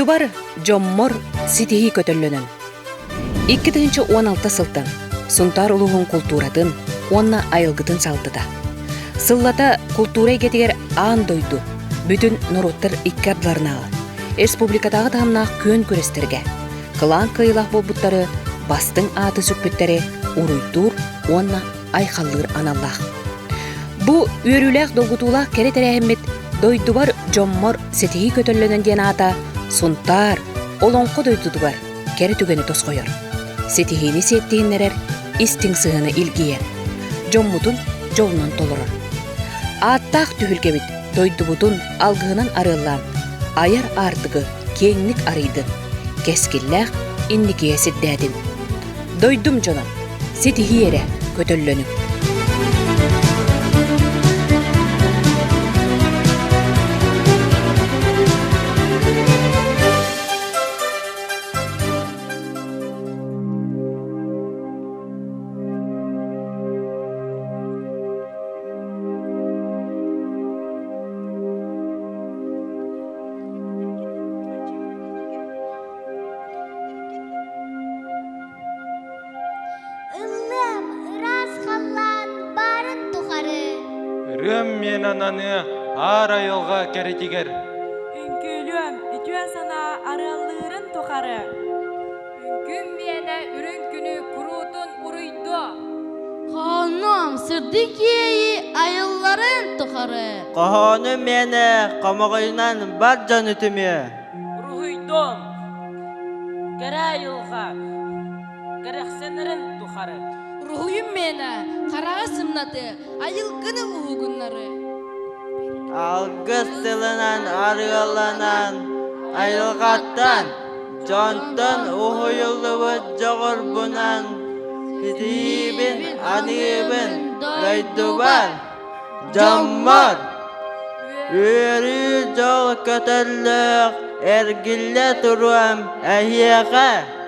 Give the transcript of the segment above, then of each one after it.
Дойдубар, дьоммор ситиһии көтөллөнөн. 2016 сылтан Сунтаар улууһун култууратын уонна айылгытын салалтата. Сыллата култуура эйгэтигэр аан дойду, бүтүн норуоттар икки ардыларынааҕы, республикатааҕы таһымнаах күөн күрэстэргэ кылаан кыайыылаах буолбуттары бастыҥ ааты сүкпүттэри уруйдуур уонна айхаллыыр аналлаах. Бу үөрүүлээх долгутуулаах кэрэ тэрээһиммит дойдубар дьоммор ситиһии көтөллөнөн диэн аата Сунтаар Олоҥхо дойдутугар кэрэ түгэни тосхойор, ситиһиини сиэттиһиннэрэр истиҥ сыһыаны илгийэр, дьоммутун дьолунан толорор. Ааттаах түһүлгэбит дойдубутун алгыһынан арыаллаан айар аартыгы киэҥник арыйдын, кэскиллээх инникигэ сирдээтин. Дойдум дьоно, ситиһии эрэ көтөллөнүҥ. Ыллыам ыраас халлаан баарын тухары. Ырыам миэн ананыа аар айылҕа кэрэтигэр. Үҥкүүлүөм үтүө санаа арыаллыырын тухары. Үҥкүүм миэнэ үрүҥ күнү куруутун уруйдуо. Хоһоонум сырдык иэйии айылларын тухары. Хоһоонум миэнэ хомоҕойунан бар дьону түмүө. Уруһуйдуом кэрэ айылҕа кэрэхсэнэрин тухары. Уруһуйум миэнэ хараҕы сымнаты, айылгыны уһугуннары. Алгыс тылынан арыалланан, айылҕаттан, дьонтон уһуйуллубут дьоҕурбунан ситиһиибин аныыбын дойдубар, дьоммор. Үөрүү дьол көтөллөөх эргиллэ туруом эһиэхэ.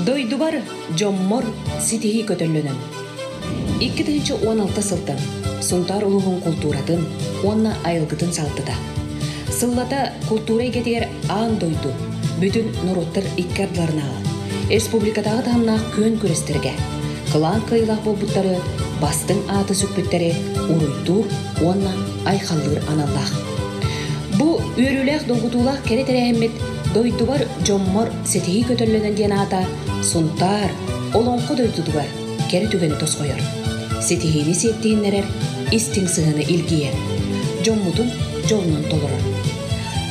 Дойдубар, дьоммор ситиһии көтөллөнөн. 2016 сылтан Сунтаар улууһун култууратын уонна айылгытын салалтата. Сыллата култуура эйгэтигэр аан дойду, бүтүн норуоттар икки ардыларынааҕы, республикатааҕы таһымнаах күөн күрэстэргэ кылаан кыайыылаах буолбуттары бастыҥ ааты сүкпүттэри уруйдуур уонна айхаллыыр аналлаах. Бу үөрүүлээх долгутуулаах кэрэ тэрээһиммит дойдубар дьоммор ситиһии көтөллөнөн диэн аата Сунтаар Олоҥхо дойдутугар кэрэ түгэни тосхойор, ситиһиини сиэттиһиннэрэр истиҥ сыһыаны илгийэр, дьоммутун дьолунан толорор.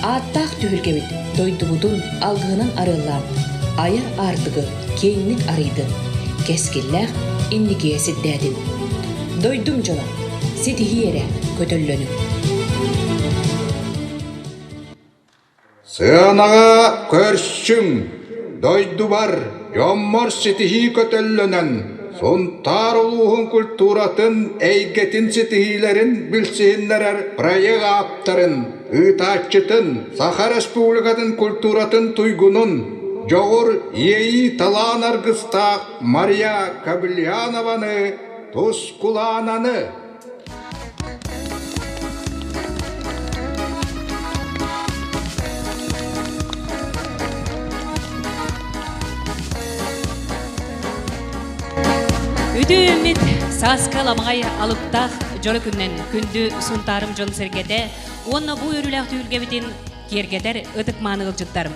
Ааттаах түһүлгэбит дойдубутун алгыһынан арыаллаан айар аартыгы киэҥник арыйдын, кэскиллээх инникигэ сирдээтин. Дойдум дьоно, ситиһии эрэ көтөллөнүҥ. Сыанаҕа көрсүҥ, дойдубар, дьоммор ситиһии көтөллөнөн, Сунтаар улууһун культуратын эйгэтин ситиһиилэрин билсиһиннэрэр проект ааптарын, ыытааччытын, Саха Республикатын культуратын туйгунун, дьоҕур иэйии талаан аргыстаах Мария Кобельянованы Тускулаананы Үтүөммүт сааскы ламаҕай алыптаах дьоро күннэн күндү Сунтаарым дьон-сэргэтэ уонна бу үөрүүлээх түһүлгэбитин киэргэтэр ытык-мааны ыалдьыттарым.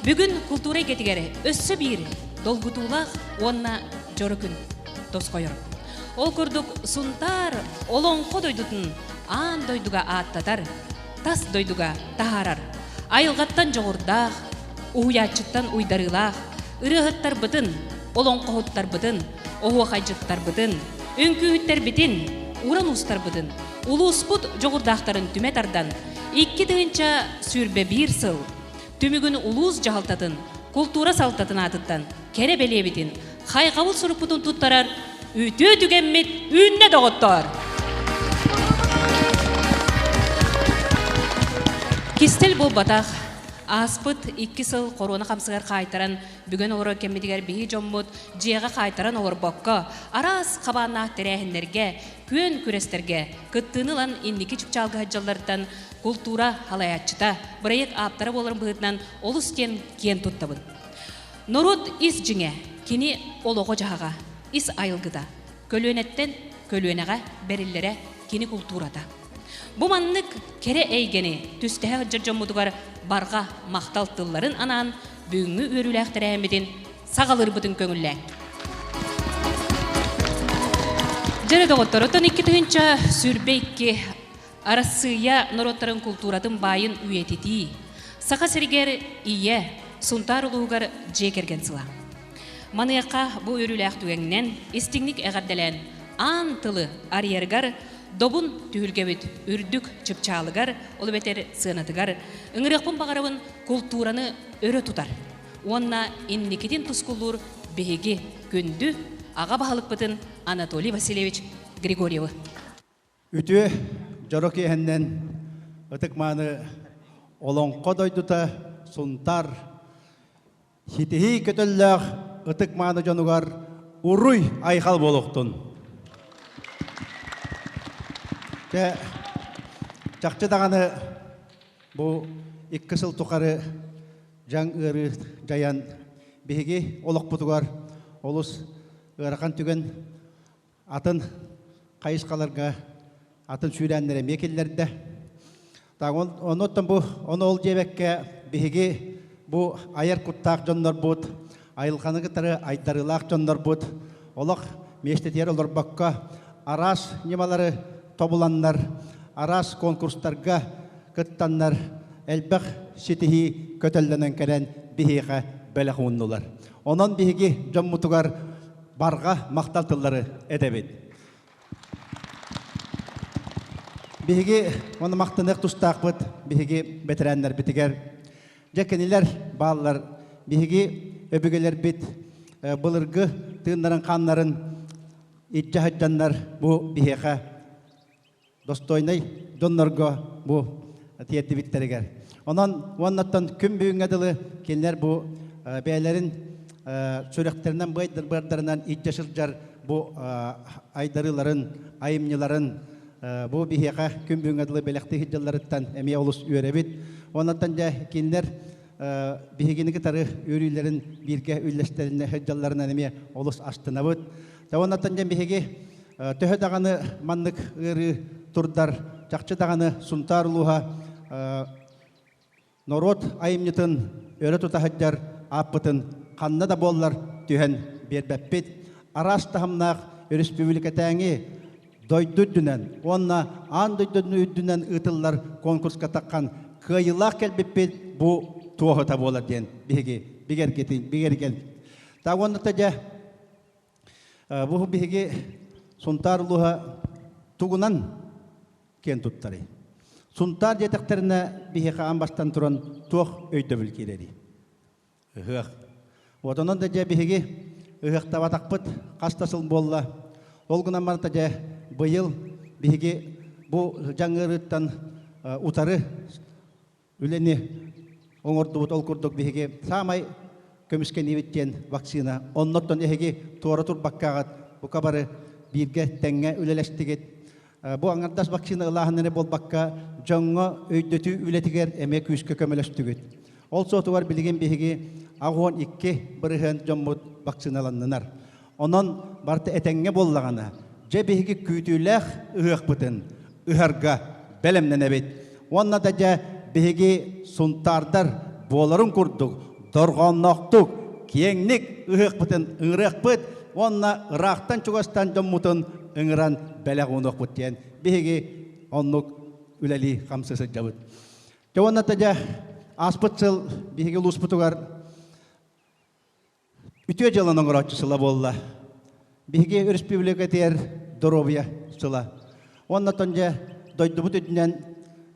Бүгүн култуура эйгэтигэр өссө биир долгутуулаах уонна дьоро күн тосхойор. Ол курдук Сунтаар Олоҥхо дойдутун аан дойдуга ааттатар. тас дойдуга таһаарар айылҕаттан дьоҕурдаах, уһуйааччыттан уйдарыылаах ырыаһыттарбытын, олоҥхоһуттарбытын, оһуохайдьыттарбытын, үҥкүүһүттэрбитин, уран уустарбытын, улууспут дьоҕурдаахтарын түмэ тардан, 2021 сыл түмүгүн улуус дьаһалтатын, култуура салтатын аатыттан кэрэ бэлиэбитин, хайҕабыл сурукпутун туттарар үтүө түгэммит үүннэ доҕоттоор! Кистэл буолбатах, ааспыт икки сыл хоруона хамсыгар хаайтаран бүгэн олорор кэммитигэр биһи дьоммут дьиэҕэ хаайтаран олорбокко, араас хабааннаах тэрээһиннэргэ, күөн күрэстэргэ кыттыыны ылан инники чыпчаалга сылдьалларыттан култуура халайааччыта, бырайыак ааптара буоларын быһыытынан олус диэн киэн туттабын. Норуот ис дьиҥэ, кини олоҕо-дьаһаҕа, ис айылгыта, көлүөнэттэн көлүөнэҕэ бэриллэрэ кини култуурата. Бу маннык кэрэ эйгэни түстэһэ сылдьар дьоммутугар барҕа махтал тылларын анаан бүгүҥҥү үөрүүлээх тэрээһиммитин саҕалыырбытын көҥүллээҥ. Дьэрэ доҕоттор, оттон 2022 Арассыыйа норуоттарын култууратын баайын үйэтитии, Саха сиригэр Ийэ, Сунтаар улууһугар дьиэ кэргэн сыла. Маныаха бу үөрүүлээх түгэҥинэн истиҥник эҕэрдэлээн аан тылы арыйарыгар Добун түһүлгэбит үрдүк чыпчаалыгар, ол эбэтэр сыанатыгар ыҥырыахпын баҕарабын култуураны өрө тутар уонна инникитин тускуллуур биһиги күндү аҕа баһылыкпытын Анатолий Васильевич Григорьевы. Үтүө дьоро киэһэннэн ытык-мааны Олоҥхо дойдута Сунтаар ситиһии көтөллөөх ытык-мааны дьонугар уруй айхал буолуохтун! Дьэ, чахчы даҕаны бу икки сыл тухары дьаҥ ыарыы дьайан биһиги олохпутугар олус ыарахан түгэн атын хайысхаларга атын сүүрээннэр эмиэ киллэрдэ. Онуттан бу ону ол диэбэккэ биһиги бу айар куттаах дьоннорбут, айылҕаны кытары айдарыылаах дьоннорбут олох миэстэтигэр олорбокко араас ньымалары тобуланнар, араас конкурстарга кыттаннар элбэх ситиһии көтөллөнөн кэлэн биһиэхэ бэлэх ууннулар. Онон биһиги дьоммутугар барҕа махтал тыллары этэбит. Биһиги оны махтаныах тустаахпыт биһиги бэтэрээннэрбитигэр. Дьэ кинилэр бааллар биһиги өбүгэлэрбит былыргы тыыннарын хааннарын илдьэ сылдьаннар бу биһиэхэ достойнай дьоннорго бу тиэрдибиттэригэр. Онон уоннаттан күн бүгүҥҥэ дылы кинилэр бу бэйэлэрин сүрэхтэринэн быардарынан илдьэ сылдьар бу айдарыыларын, айымньыларын бу биһиэхэ күн бүгүҥҥэ дылы бэлэхтии сылдьалларыттан эмиэ олус үөрэбит. Оннаттан дьэ кинилэр биһигини кытары үөрүүлэрин бииргэ үллэстэринэ сылдьалларынан эмиэ олус астынабыт. Оннаттан дьэ биһиги Төһө даҕаны маннык ыарыы турдар, чахчы даҕаны Сунтаар улууһа норуот айымньытын өрө тута сылдьар ааппытын ханна да буоллар түһэн биэрбэппит. Араас таһымнаах өрөспүүбүлүкэтээҥи дойду үрдүнэн уонна аан дойдуну үрдүнэн ыытыллар конкурска таххан кыайыылаах кэлбиппит бу туоһута буолар диэн биһиги бигэргитин бигэргэн. Та уонна дьэ Бу биһиги Сунтаар улууһа тугунан киэн туттарый? Сунтаар диэтэхтэринэ биһиэхэ аан бастан туран туох өйдөбүл киирэрий? Ыһыах. Вот онон да дьэ биһиги ыһыахтабатахпыт хас да сыл буолла. Ол гынан баран дьэ быйыл биһиги бу дьаҥ ыарыыттан утары үлэни оҥордубут ол курдук биһиги саамай көмүскэниибит диэн вакцина оннуттан эһиги туора турбаккаҕыт бука бары бииргэ тэҥҥэ үлэлэстигит бу аҥардас вакцина ылааһын эрэ буолбакка дьоҥҥо өйдөтүү үлэтигэр эмиэ күүскэ көмөлөстүгүт ол суотугар билигин биһиги 82% дьоммут вакциналаннынар онон барыта этэҥҥэ буоллаҕына дьэ биһиги күүтүүлээх ыһыахпытын ыһарга бэлэмнэнэбит Уонна да дьэ биһиги сунтаардар буоларын курдук дорҕоонноохтук, киэҥник ыһыахпытын ыҥырыахпыт уонна ыраахтан-чугастан дьоммутун ыҥыран бэлэх уунуохпут диэн биһиги оннук үлэлии хамсыы сылдьабыт. Дьэ уонна да дьэ ааспыт сыл биһиги улууспутугар үтүө дьыаланы оҥорооччу сыла буолла. Биһиги өрөспүүбүлүкэтигэр доруобуйа сыла. Уонна оттон дьэ дойдубут үрдүнэн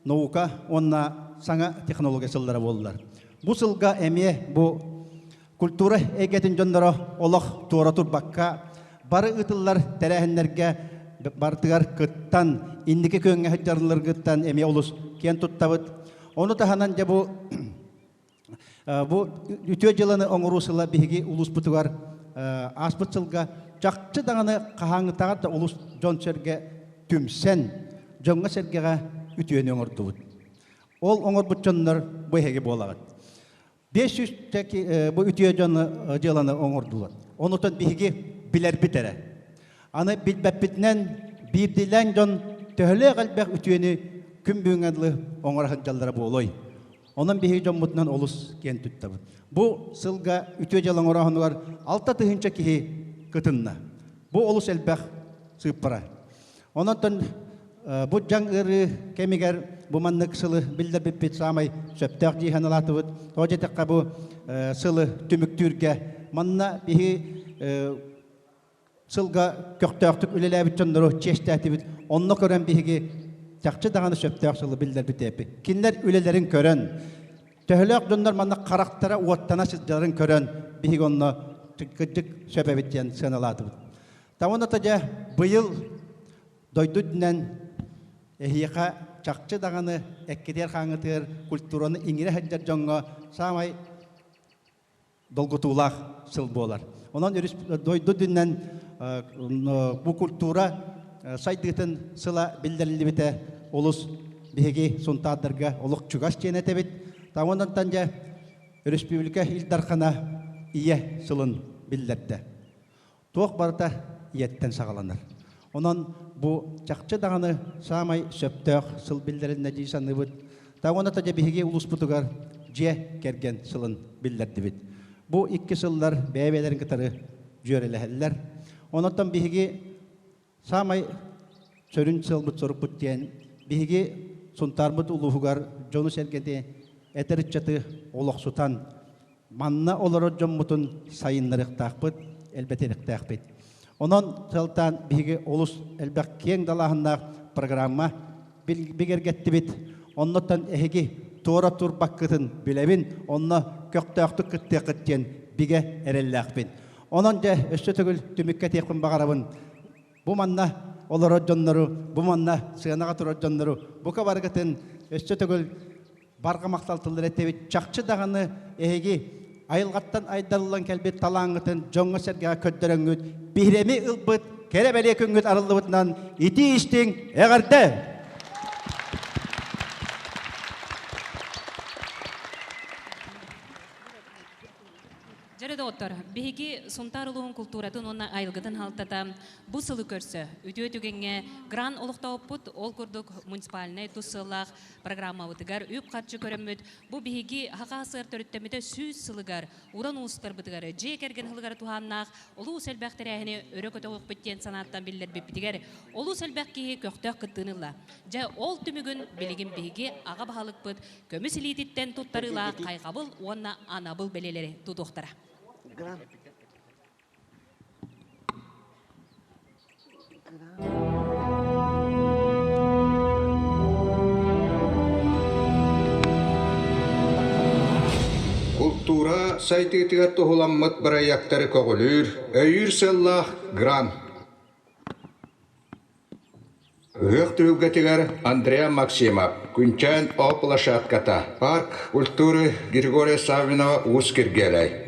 наука уонна саҥа технология сыллара буоллар. Бу сылга эмиэ бу культура эйгэтин дьонноро олох туора турбакка бары ыытыллар тэрээһиннэргэ барытыгар кыттан, инники күөҥҥэ сылдьарыларгыттан эмиэ олус киэн туттабыт. Ону таһынан дьэ бу Бу үтүө дьыаланы оҥоруу сыла биһиги улууспутугар ааспыт сылга чахчы даҕаны хаһааҥҥытааҕар да улуус дьон-сэргэ түмсэн, дьоҥҥо-сэргэҕэ үтүөнү оҥордубут. Ол оҥорбут дьоннор бу эһиги буолаҕыт. 500 бу үтүө дьону дьыаланы оҥордулар. Онутан биһиги билэрбит эрэ. Аны билбэппитинэн биирдиилээн дьон төһөлөөх элбэх үтүөнү күн бүгүҥҥэ дылы оҥоро сылдьаллара буолуой? Онон биһиги дьоммутунан олус киэн туттабыт. Бу сылга үтүө дьыала оҥорооһунугар 6 тыһыынча киһи кытынна. Бу олус элбэх сыыппара. Онон бу дьаҥ ыарыы кэмигэр бу маннык сылы биллэрбиппит саамай сөптөөх дии санаатыбыт. Тоҕо диэтэххэ бу сылы түмүктүүргэ манна биһи сылга көхтөөхтүк үлэлээбит дьоннору чиэстээтибит. Онно көрөн биһиги чахчы даҕаны сөптөөх сылы биллэрбит эппит. Кинилэр үлэлэрин көрөн, төһөлөөх дьоннор манна харахтара уоттана сылдьарын көрөн, биһиги онно кырдьык сөп эбит диэн сыаналаатыбыт. Тавана дьэ быйыл дойду үрдүнэн эһиэхэ чахчы даҕаны эккитиэр хааңытыар культураны иҥирэ сылдьар дьоҥҥо саамай долгутуулаах сыл буолар. Онон дойду үрдүнэн бу культура сайдыытын сыла биллэриллибитэ олус биһиги Сунтаардарга олох чугас диэн этэбит. Онон дьэ өрөспүүбүлүкэ Ил Дархана Ийэ сылын биллэрдэ. Туох барыта ийэттэн саҕаланар. Онон бу чахчы даҕаны саамай сөптөөх сыл биллэриннэ дии саныыбыт. Таҕына дьэ биһиги улууспутугар дьиэ кэргэн сылын биллэрдибит. Бу икки сыллар бэйэ-бэйэлэрин кытары дьүөрэлэһэллэр. Онон биһиги саамай сүрүн сыалбыт-сорукпут диэн биһиги Сунтаарбыт улууһугар дьону-сэргэни эдэр ыччаты олохсутан манна олорор дьоммутун сайыннарыахтаахпыт, элбэтиэхтээхпит. Онон сылтаан биһиги олус элбэх киэҥ далааһыннаах программа бигэргэттибит. Оннуттан эһиги туора турбаккытын билэбин, онно көхтөөхтүк кыттыаххыт диэн бигэ эрэллээхпин. Онон дьэ өссө төгүл түмүккэ этиэхпин баҕарабын. Бу манна олорор дьоннору, бу манна сыанаҕа турар дьоннору бука барыгытын өссө төгүл барҕа махтал тыллар этэбит. Чахчы даҕаны эһиги айылҕаттан айдарыллан кэлбит талааҥҥытын дьоҥҥо-сэргэҕэ көрдөрөҥҥүт, биһирэми ылбыт кэрэ бэлиэ күҥҥүт арыллыбытынан итии истиҥ эҕэрдэ! Дьэрэ доҕоттор, биһиги Сунтаар улууһун култууратын уонна айылгытын халтата бу сылы көрсө үтүө түгэҥҥэ грант олохтооппут, ол курдук муниципальнай тус сыаллаах программабытыгар үп-харчы көрөммүт, бу биһиги Хакаасыар төрүттэммитэ 100 сылыгар уран уустарбытыгар дьиэ кэргэн сылыгар туһааннаах олус элбэх тэрээһини өрө көтөҕүөхпүт диэн санааттан биллэрбиппитигэр олус элбэх киһи көхтөөх кыттыыны ылла. Дьэ, ол түмүгүн билигин биһиги аҕа баһылыкпыт көмүс илиититтэн туттарыылаах хайҕабыл уонна анабыл бэлиэлэри тутуохтара. Култуура сайдыытыгар туһуламмыт бырайыактары көҕүлүүр, өйүүр сыаллаах грант. Ыһыах түһүлгэтигэр Андреа Максимов, Күнчээн О площадката, парк культуры Григория Саввинова Уус Киргиэлэй.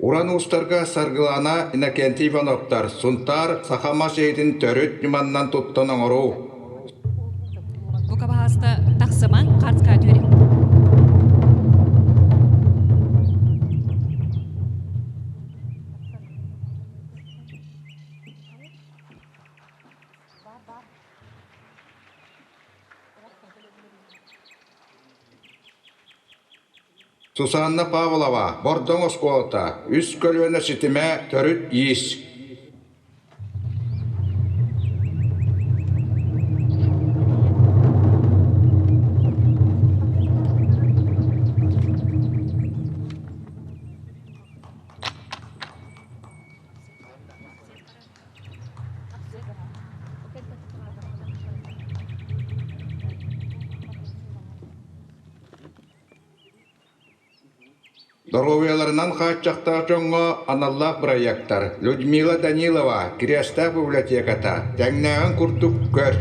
Уран уустарга Саргылана Иннокентий Ивановтар Сунтаар саха мас иһитин төрүт ньыманнан туттан оҥоруу. Бу кабаһааста тахсымаҥ хартка түөрэ. Сусанна Павлова, Бордоҥ оскуолата, үс көлүөнэ ситимэ, төрүт иис. Доруобуйаларынан хааччахтаах дьоҥҥо аналлаах бырайыактар Людмила Данилова, Кириэстээх библиотеката, тэҥнээҕин курдук көр.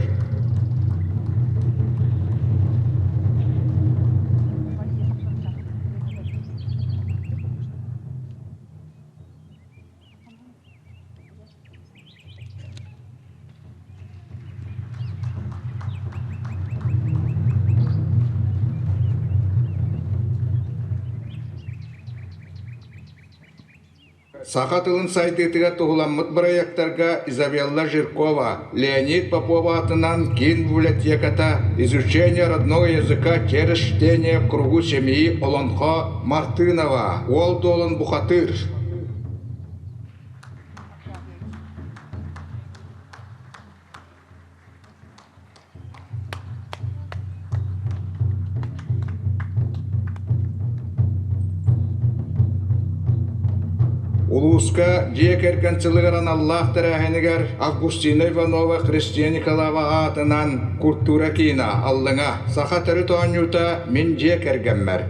Саха тылын сайдыытыгар туһуламмыт бырайыактарга Изабелла Жиркова, Леонид Попов аатынан киин библиотеката «Изучение родного языка через чтение в кругу семьи» Олонхо Мартынова, Уол Дуолун Бухатыыр. Улууска дьиэ кэргэн сылыгар аналлаах тэрээһинигэр Августина Иванова Христина Николаева аатынан культура киинэ Аллыҥа саха төрүт оонньуута Мин дьиэ кэргэммэр.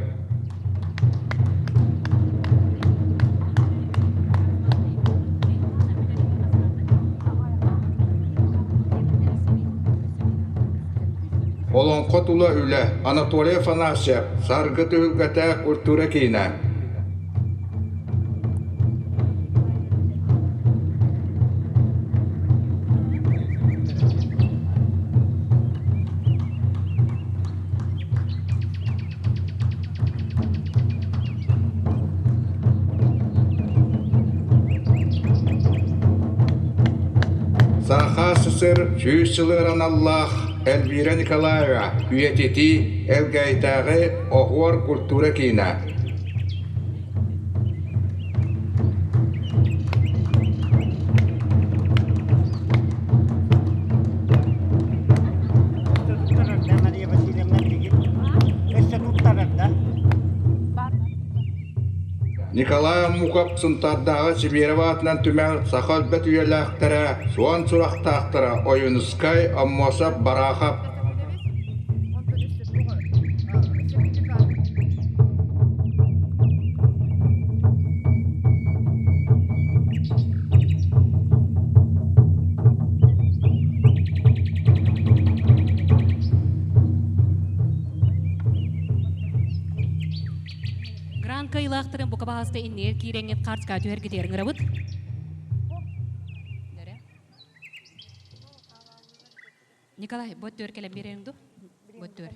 Олоҥхо тула үлэ Анатолий Афанасьев Саргы түһүлгэтэ культура киинэ. Саха СССР 100 сылыгар аналлаах Эльвира Николаева үйэтитии Элгээйитээҕи Оһуор культура киинэ. Мария Васильевна билигин өссө туттарар да? Николай Аммуков Сунтаардааҕы Сибиэрэбэ аатынан түмэл саха өлбөт үйэлээхтэрэ, суон сурахтаахтара Ойуунускай, Аммосов, Барахов. Гран кыайыылаахтарын бука баһаста иннигэр киирэҥҥит хаарска түһэргитигэр ыҥырабыт. Николай, бот түөр кэлэн биэрэриҥ ду? Бот түөр.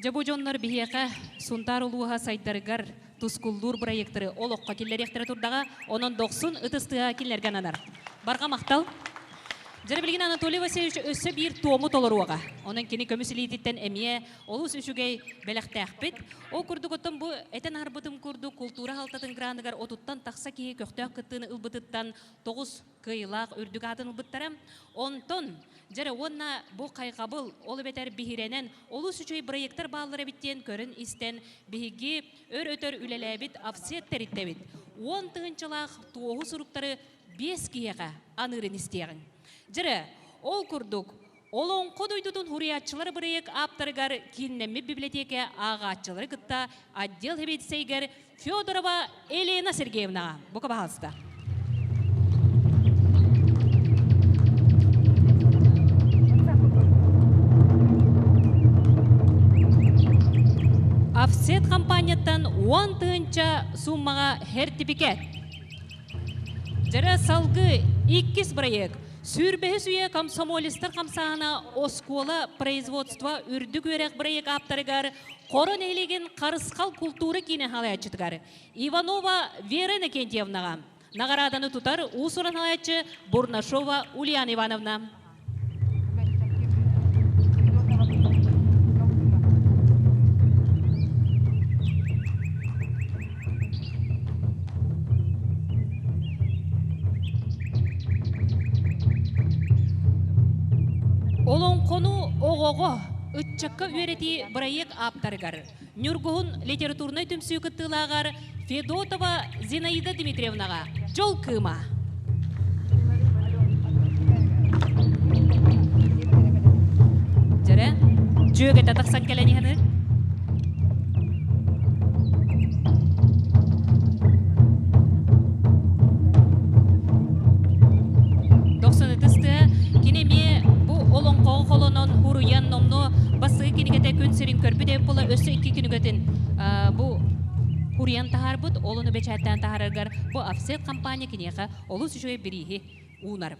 Дьэ бу дьоннор биһиэхэ Сунтаар улууһа сайдарыгар тускуллуур бырайыактары олоххо киллэриэхтэрэ турдаҕа, онон дохсун ытыс тыаһа кинилэргэ ананар. Барҕа махтал! Дьэ билигин Анатолий Васильевич өссө биир туому толоруоҕа. Онон кини көмүс илиититтэн эмиэ олус үчүгэй бэлэхтээхпит. Ол курдук оттон бу этэн аһарбытым курдук култуура халтатын граныгар отуттан тахса киһи көхтөөх кыттыыны ылбытыттан тоҕус кыайыылаах үрдүк аатын ылбыттара. Онтон дьэрэ уонна бу хайҕабыл, ол эбэтэр биһирэнэн олус үчүгэй бырайыактар бааллар эбит диэн көрөн-истэн биһиги өр-өтөр үлэлээбит офсет тэрилтэбит 10 тыһыынчалаах туоһу суруктары биэс киһиэхэ аныырын истиэҕиҥ. Дьэрэ, ол курдук Олоҥхо дойдутун суруйааччылар бырайыак ааптарыгар кииннэммит библиотека ааҕааччылары кытта отдел сэбиэдиссэйигэр Федорова Елена Сергеевнаҕа бука баһаалыста. Офсет компанияттан 10 тыһыынча сууммаҕа сертификат. Дьэрэ салгыы иккис бырайыак Сүүрбэһис үйэ комсомолецтар хамсааһына оскуола производство үрдүк үөрэх бырайыак ааптарыгар Хоро нэһилиэгин Харысхал култуура киинэ халайааччытыгар Иванова Вера Иннокентьевнаҕа наҕарааданы тутар уус-уран халайааччы Бурнашова Ульяна Ивановна. Олоҥхону оҕоҕо, ыччакка үөрэтии бырайыак ааптарыгар, Ньургуһун литературнай түмсүү кыттыылааҕар Федотова Зинаида Дмитриевнаҕа дьол кыыма. Дьэрэ, дьүөгэтэ тахсан кэлэн иһэни. Дохсун ытыстыа, кини эмиэ бу олоҥхоҕо холонон хуруйан номнуо бастакы кинигэтэ күн сирин көрбүт эбит буола өссө икки кинигэтин бу хуруйан таһаарбыт, ол ону бэчээттээн таһаараргар бу Офсет компания киниэхэ олус үчүгэй бирииһи уунар.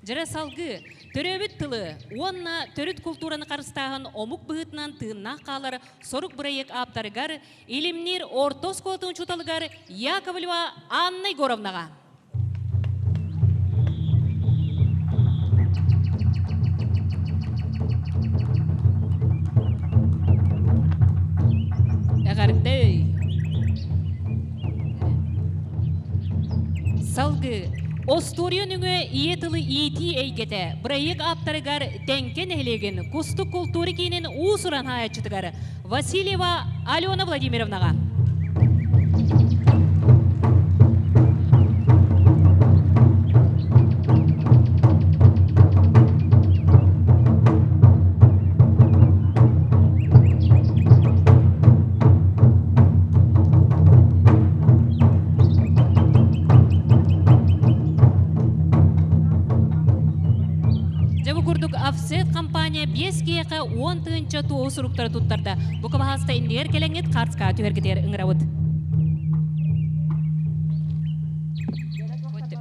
Дьэрэ салгыы төрөөбүт тылы уонна төрүт култуураны харыстааһын омук быһыытынан тыыннаах хаалар сорук бырайыак ааптарыгар Илимниир орто оскуолатын учууталыгар Яковлева Анна Егоровнаҕа. Эҕэрдэй! Салгыы Остуоруйа нөҥүө ийэ тылы иитии эйгэтэ бырайыак ааптарыгар Тэҥкэ нэһилиэгин Кустук култуура киинин уус-уран хаайаччытыгар Васильева Алена Владимировнаҕа. Дьэ бу курдук Офсет компания 5 киһиэхэ 10 тыһыынча туоһу суруктары туттарда. Бу кыбаһааста иннигэр кэлэҥҥит хаарцкаҕа түһэргитигэр ыҥырабыт.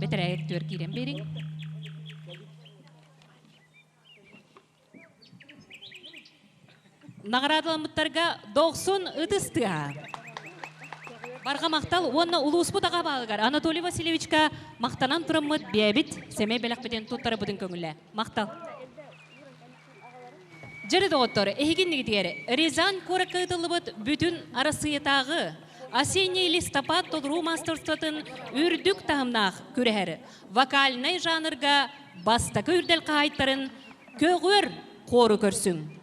Бэтэрээйэр түөр киирэн биэриҥ. Наҕараадаламмыттарга дохсун ытыс тыаһа. Барҕа махтал уонна улууспут аҕа баалыгар Анатолий Васильевичка махтанан тураммыт бэйэбит сэмэй бэлэхпитин туттарабытын көҥүлэ. Махтал. Дьэри доҕоттор, эһигиннигитигэр Рязань куоракка ыытыллыбыт бүтүн Арассыыйатааҕы осенний листопад толоруу маастарствотын үрдүк таһымнаах күрэһэр вокальнай жанрга бастакы үрдэл хаһаайыттарын Көҕүөр хуору көрсүҥ.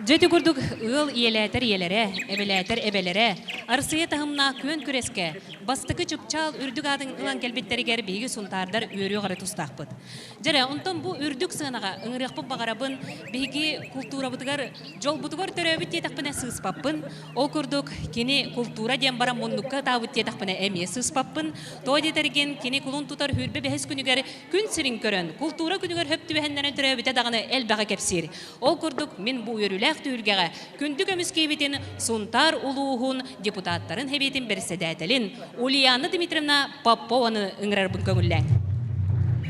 Дьэ ити курдук ыал ийэлээтэр ийэлэрэ, эбэлээтэр эбэлэрэ Арсыйа таһымнаах күөн күрэскэ бастакы чыпчаал үрдүк аатын ылан кэлбиттэригэр биһиги сунтаардар үөрүөх эрэ тустаахпыт. Дьэрэ, онтон бу үрдүк сыанаҕа ыҥырыахпын баҕарабын, биһиги култуурабытыгар, дьолбутугар төрөөбүт диэтэхпинэ сыыспаппын. Ол курдук, кини култуура диэн баран муннукка ытаабыт диэтэхпинэ эмиэ сыыспаппын. Тоҕо диэтэргин, кини кулун тутар сүүрбэ бэһис күнүгэр күн сирин көрөн, култуура күнүгэр хөп түбэһиннэрэн төрөөбүтэ даҕаны элбэҕи кэпсиир. Ол курдук, мин бу үөрүүлээх түһүлгэҕэ күндү көмүс киһибитин Сунтаар улууһун депутаттарын Сэбиэтин бэрэссэдээтэлин Ульяна Дмитриевна Попованы ыҥырарбын көҥүллээҥ.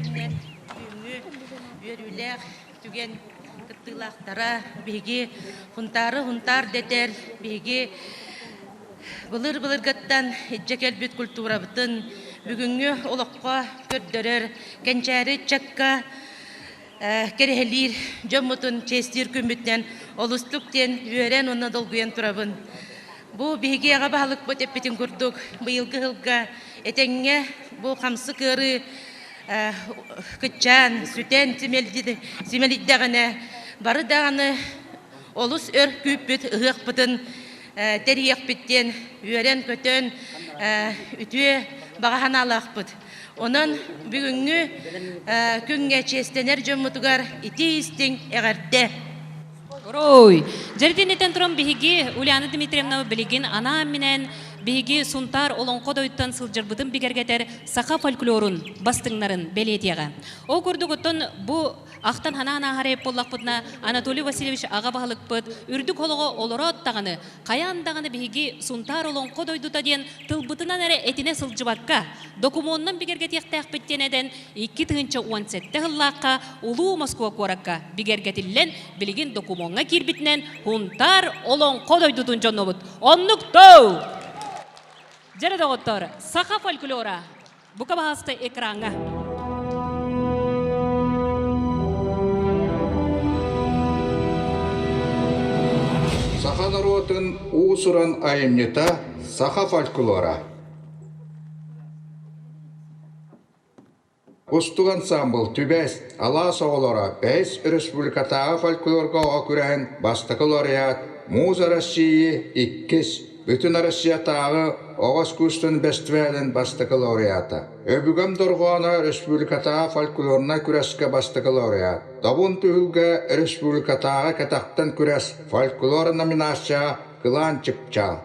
Күннэн бүгүҥҥү үөрүүлээх түгэн кыттыылаахтара биһиги Хунтаары Хунтаар дэтэр биһиги былыр-былыргыттан илдьэ кэлбит культурабытын бүгүҥҥү олоххо көрдөрөр кэнчээри ыччакка кэрэһэлиир дьоммутун чиэстиир күммүтүнэн олустук диэн үөрэн уонна долгуйан турабын. Бу биһиги аҕа баһылыкпыт эппитин курдук, быйылгы сылга этэҥҥэ бу хамсык ыарыы кыччаан, сүтэн симэлийдэҕинэ, бары даҕаны олус өр күүппүт ыһыахпытын тэрийиэхпит диэн үөрэн-көтөн үтүө баҕа санаалаахпыт. Онон бүгүҥҥү күҥҥэ чиэстэнэр дьоммутугар итии-истиҥ эҕэрдэ! Уруй! Дьэрдинитэн туран биһиги Ульяна Дмитриевна билигин анаан-минээн биһиги Сунтаар олоҥхо дойдуттан сылдьарбытын бигэргэтэр саха фольклорун бастыҥнарын бэлиэтиэҕэ. Ол курдук оттон бу Ахтан ханаан ааһар эбит буоллахпытына, Анатолий Васильевич аҕа баһылыкпыт үрдүк олоҕо олороот даҕаны, хайаан даҕаны биһиги Сунтаар олоҥхо дойдута диэн тылбытынан эрэ этинэ сылдьыбакка, докумуонунан бигэргэтиэхтээхпит диэн этэн, 2017 сыллаахха Улуу Москва куоракка бигэргэтиллэн, билигин докумуоҥҥа киирбитинэн Һунтаар олоҥхо дойдутун дьонобут. Оннук тоо! Дьэрэ доҕоттор, саха фольклора Бука баһаалыста экраҥҥа. Саха норуотун уус-уран айымньыта саха фольклора. Кустук ансаамбыл Түбэс, Алаас оҕолоро бэһис республикатааҕы фольклорга оҕо күрэһин бастакы лауреат Муза России иккис Бүтүн Россиятааҕы оҕо искусствотын бэстибээлин бастакы лауреата, Өбүгэм дорҕооно республикатааҕы фольклорнай күрэскэ бастакы лауреат, Добун түһүлгэ республикатааҕы кэтэхтэн күрэс фольклор номинацияҕа Кылаан чыпчаал,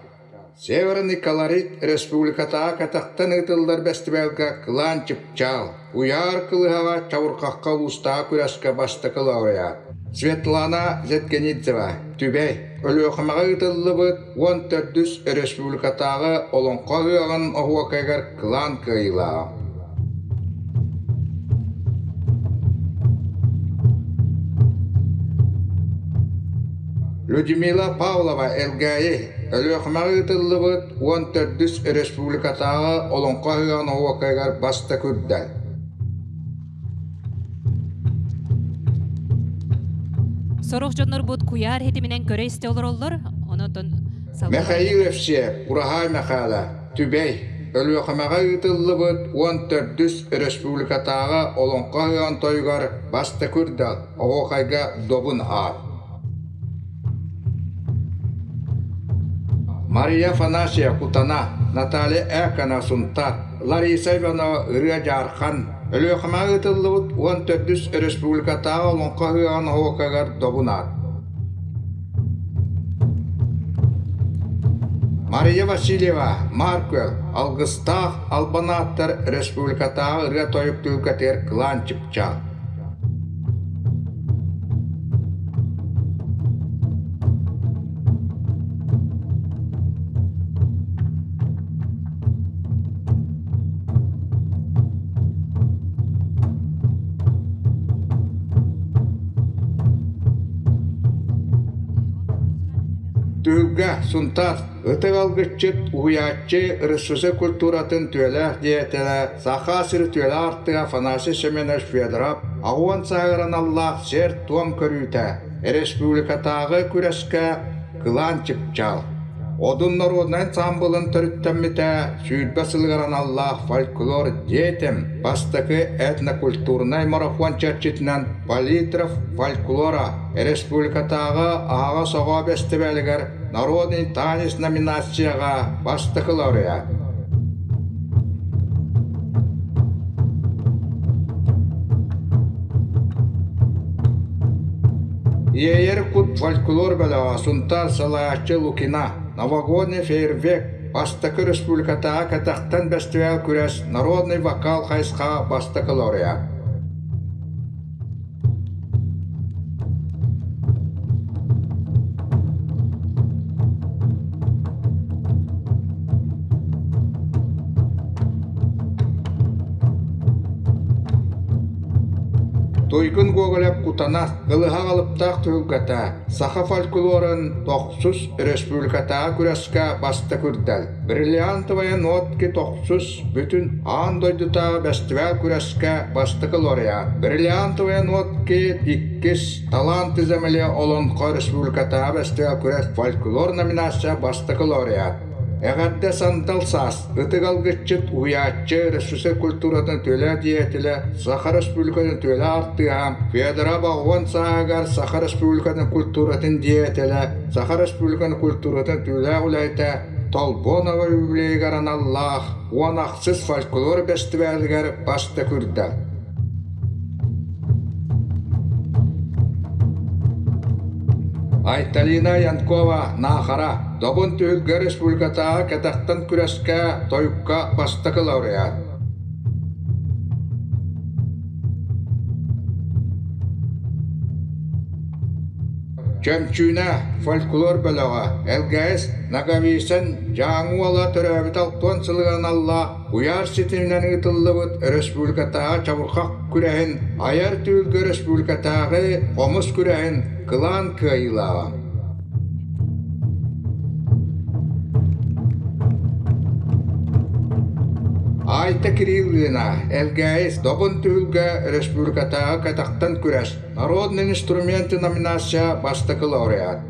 Северный колорит республикатааҕы кэтэхтэн ыытыллар бэстибээлгэ Кылаан чыпчаал, Уйаар кылыһаҕа чабырҕахха улуустааҕы күрэскэ бастакы лауреат, Светлана Зеткенидзева, Түбэй, Өлүөхүмэҕэ ыытыллыбыт 14-үс республикатааҕы Олоҥхо ыһыаҕын оһуокайыгар кылаан кыайыылааҕа. Людмила Павлова Элгээйи Өлүөхүмэҕэ ыытыллыбыт 14-үс республикатааҕы Олоҥхо ыһыаҕын оһуокайыгар бастакы үрдэл. Сорох дьоннорбут куйаар ситиминэн көрө-истэ олороллор, онон Михаил Евсеев, Ураһаай Мэхээлэ, Түбэй, Өлүөхүмэҕэ ыытыллыбыт 14-үс республикатааҕы Олоҥхо ыһыаҕын тойугар бастакы үрдэл, оһуохайга добун аат. Мария Афанасьева Кутана, Наталья Экона Сунтар, Лариса Иванова Ырыа Дьаархан, Өлүөхүмэҕэ ыытыллыбыт 14-үс республикатааҕы Олоҥхо ыһыаҕын оһуокайыгар добун аат. Мария Васильева, Марквелл, Алгыстаах Албан ааттар республикатааҕы ырыа-тойук түһүлгэтигэр кылаан чыпчаал. Түһүлгэ, Сунтаар, Ытык алгысчыт, уһуйааччы, РСФСР культуратын түөлээх деятелэ, Саха сири түөлээх артыга Афанасий Семенович Федоров 80 сааһыгар аналлаах сиэр-туом көрүүтэ республикатааҕы күрэскэ Кылаан чыпчаал. Одун народнай ансаамбылын төрүттэммитэ 20 сылыгар аналлаах фольклор детям бастакы этнокультурнай марафон чэрчитинэн Палитров фольклора республикатааҕы аһаҕас оҕо бэстибээлигэр Народный танец номинацияҕа бастакы лауреат. Иэйэр кут фольклор бөлөҕө Сунтаар салайааччы Лукина, Новогодний фейерверк, бастакы республикатааҕы кэтэхтэн бэстибээл күрэс Народный вокал хайысхаҕа бастакы лауреат. Туйгун Гоголев Кутана ылыһах алыптаах түһүлгэтэ саха фольклорун тохсус республикатааҕы күрэскэ бастакы үрдэл. Бриллиантовая нотки тохсус бүтүн аан дойдутааҕы бэстибээл күрэскэ бастакы лауреат. Бриллиантовая нотки иккис Таланты земли Олонхо республикатааҕы бэстибээл күрэс фольклор номинация бастакы лауреат. Эҕэрдэ сандал саас, ытык алгысчыт, уһуйааччы, РСФСР культуратын үтүөлээх деятелэ, Саха Республикатын үтүөлээх артыыһа, Федора Боҕуон сааһыгар Саха Республикатын культуратын деятелэ, Саха Республикатын культуратын үтүөлээх үлэһитэ Толбонова юбилейыгар аналлаах 16 фольклор бэстибээлигэр бастакы үрдэл. Айталина Янкова Наахара Добун түһүлгэ республикатааҕы кэтэхтэн күрэскэ тойукка бастакы лауреат. Чөмчүүнэ фольклор бөлөҕө ЛГС Ноговицын Дьааҥы уола төрөөбүт алтыан сылыгар аналлаах куйаар ситиминэн ыытыллыбыт республикатааҕы чабырҕах күрэһин айар түһүлгэ республикатааҕы хомус күрэһин кылаан кыайыылааҕа. Айта Кириллина, Элгээйис Добун түһүлгэ республикатааҕы кэтэхтэн күрэс Народные инструменты номинация бастакы лауреат.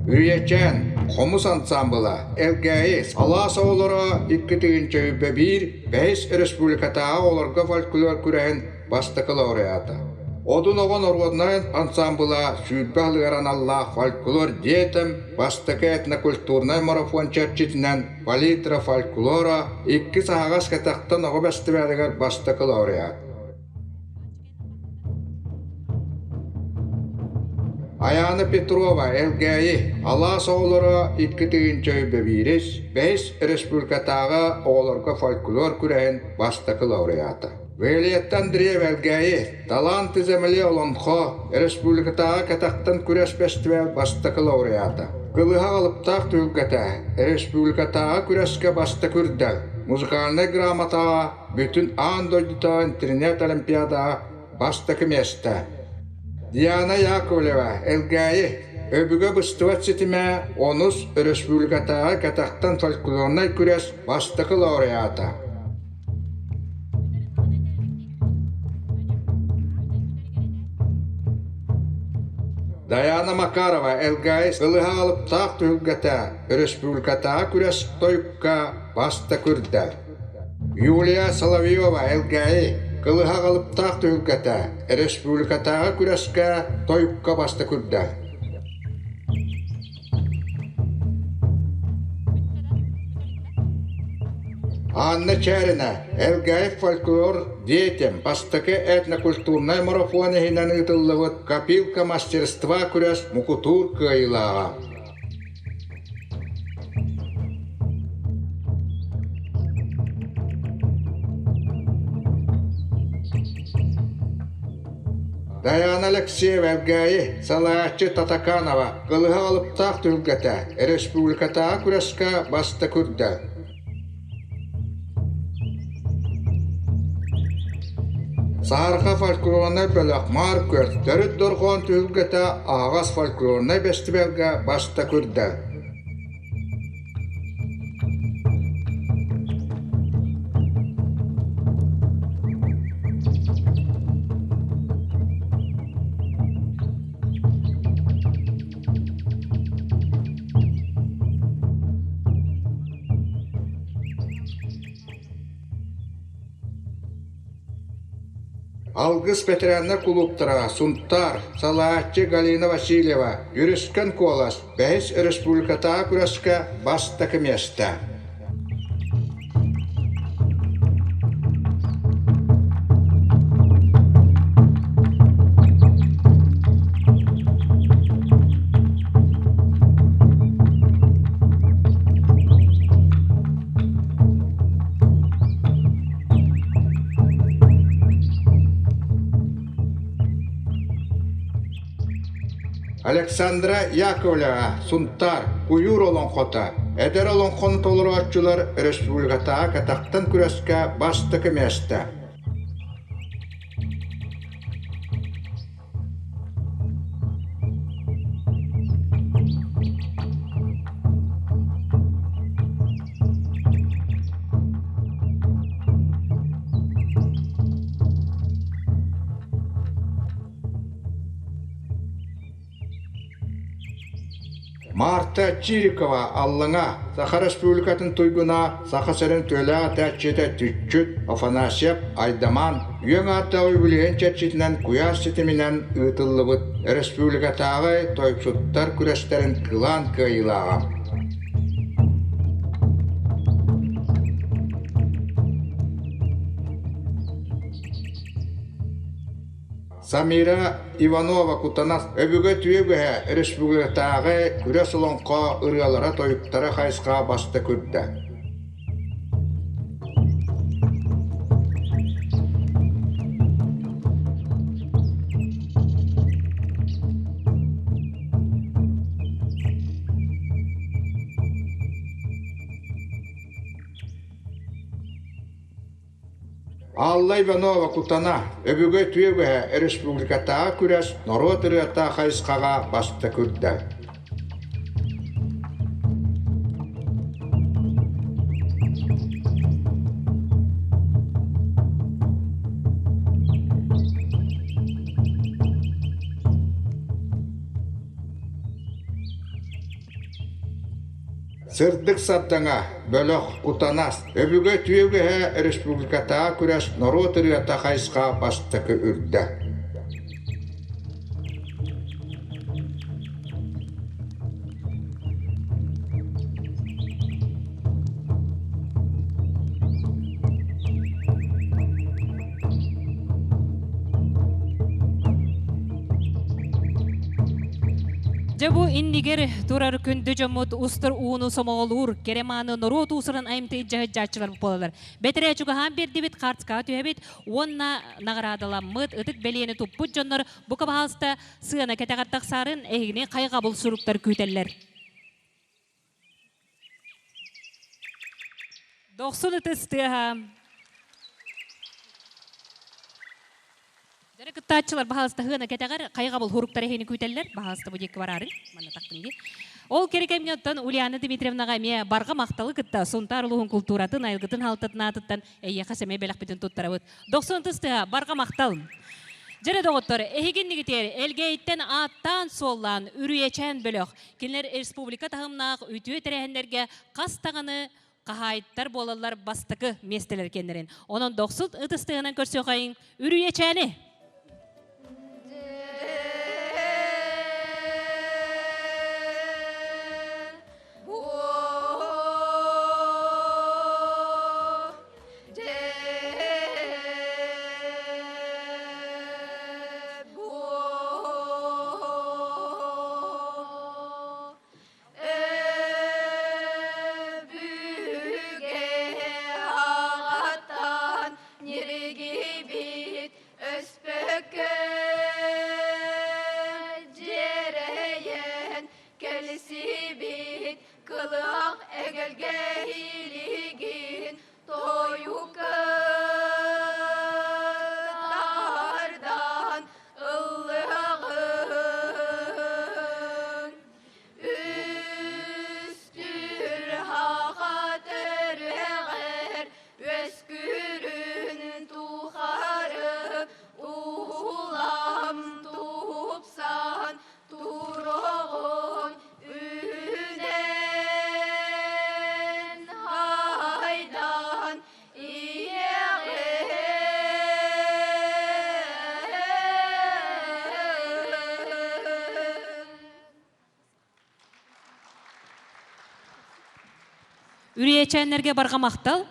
Үрүйэчээн хомус ансаамбыла Элгээйи алаас оҕолоро 2001 бэһис республикатааҕы оҕолорго фольклор күрэһин бастакы лауреата. Одун оҕо норуодунай ансаамбыла 20 аһылыгар аналлаах фольклор детям бастакы этнокультурнай марафон чэрчитинэн Палитра фольклора иккис аһаҕас кэтэхтэн оҕо бэстибээлигэр бастакы лауреат. Айаана Петрова, Элгээйи, Алаас оҕолоро 2001 бэһис республикатааҕы оҕолорго фольклор күрэһин бастакы лауреата. Виолетта Андреева Элгээйи, Таланты земли Олонхо республикатааҕы кэтэхтэн күрэс фестиваль бастакы лауреата. Кылыһах алыптаах түһүлгэтэ республикатааҕы күрэскэ бастакы үрдэл, музыкальнай грамотаҕа бүтүн аан дойдутааҕы интернет-олимпиадаҕа бастакы миэстэ. Диана Яковлева, Элгээйи, Өбүгэ быстыбат ситимэ онус республикатааҕы кэтэхтэн фольклорнай күрэс бастакы лауреата. Дайаана Макарова ЛГС ылыһа алыптаах түһүлгэтэ өрөспүүбүлүкэтээҕи күрэс тойукка бастакы үрдэл. Юлия Соловьева ЛГИ кылыһах алыптаах түһүлгэтэ өрөспүүбүлүкэтээҕи күрэскэ тойукка бастакы үрдэл. Анна Чээринэ, Элгээйи фольклор детям бастакы этнокультурнай марафон иһинэн ыытыллыбыт «Копилка мастерства» күрэс мукутуур кыайыылааҕа. Дайаана Алексеева Элгээйи, салайааччы Татаканова кылыһах алыптаах түһүлгэтэ республикатааҕы күрэскэ бастакы үрдэл. Саһарҕа фольклорнай бөлөх Маар Күөл төрүт дорҕоон түһүлгэтэ аһаҕас фольклорнай бэстибээлгэ бастакы үрдэл. Алгыс ветераннар кулууптара Сунтаар, салааччы Галина Васильева, Юрискан Куолас, бэһис республикатааҕы күрэскэ бастакы миэстэ. Александра Яковлева, Сунтаар, Куйуур олоҥхото, эдэр олоҥхону толорооччулар республикатааҕы катахтан күрэскэ бастакы миэстэ. Марта Чирикова Аллаҥа Саха Республикатын туйгуна, Саха сирин түөлээх этээччитэ Түччүт Афанасьев Айдаман үөҥ ааттаах үбүлүөйүн чэрчитинэн куйаар ситиминэн ыытыллыбыт республикатааҕы тойуксуттар күрэстэрин кылаан кыайыылааҕа. Самира Иванова Кутанас өбүгэ түө республикатааҕы күрэс олоҥхо ырыалара-тойуктара хайысха бастакы үрдэ. Алла Иванова Кутана өбүгэ түөгэһэ республикатааҕы күрэс норуот ырыата хайысхаҕа бастакы үрдэ. Сырдык сардаҥа, бөлөх, кутанас, өбүгэ түөгэһэ республикатааҕы күрэс норуот ырыата хайысха бастакы үрдэ. Дьэ бу иннигэр турар күндү дьоммут устар ууну сомоҕолуур кэрэ мааны норуот уусуран айымты дьаһыдьааччылар буолалар. Бэтэрээ чугаһаан биэрдибит, хартскаҕа түһэбит уонна наҕараадаламмыт ытык бэлиэни туппут дьоннор бу кабаһалыста сыана кэтэҕэр тахсаарын эһигини хайҕабыл суруктар күүтэллэр. Дохсун ытыс тыаһа. Дьэрэ кыттааччылар баһаалыста хыана кэтэҕэр хайҕабыл хуруктар эһини күүтэллэр. Баһаалыста бу диэки бараарын. Манна тахтын дии. Ол кэри кэмҥэ оттон Ульяна Дмитриевнаҕа эмиэ барҕа махталы кытта Сунтаар улууһун култууратын, айылгытын халтатын аатыттан эйиэхэ сэмэй бэлэхпитин туттарабыт. Дохсун ытыс тыаһа, барҕа махтал! Дьэрэ доҕоттор, эһигиннигитиэр Элгээйиттэн ааттаан-суоллаан Үрүйэчээн бөлөх Кинилэр республика таһымнаах үтүө тэрээһиннэргэ хас даҕаны хаһаайыттар буолаллар бастакы миэстэлэр кэннэрин. Онон дохсут ытыс тыаһынан көрсүөхайыҥ Үрүйэчээни! Өбүгэ аҕаттан ньиргийбит өспө Үрүйэчээннэргэ барҕа махтал.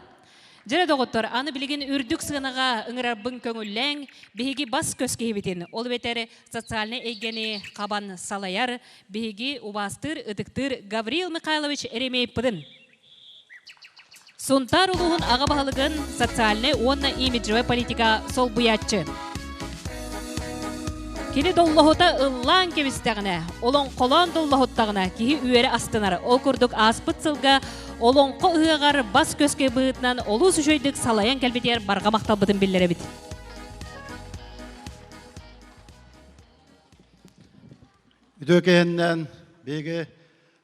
Дьэрэ доҕоттор, аны билигин үрдүк сыанаҕа ыҥырарбын көҥүллээҥ, биһиги бас-көс киһибитин, ол эбэтэр социальнай эйгэни хабан салайар, биһиги убаастыыр, ытыктыыр Гаврил Михайлович Еремеевпытын. Сунтаар улууһун аҕа баһылыгын социальнай уонна имиджевай политика солбуйааччы. Кини доллоһута ыллаан кэбистэҕинэ, олоҥхолоон доллоһуттаҕына киһи үөрэ астынар. Ол курдук ааспыт сылга олоҥхо ыһыаҕар бас-көскө быһыытынан олус үчүгэйдик салайан кэлбитигэр барҕа махталбытын биллэрэбит. Үтүө кэһэннэн биһиги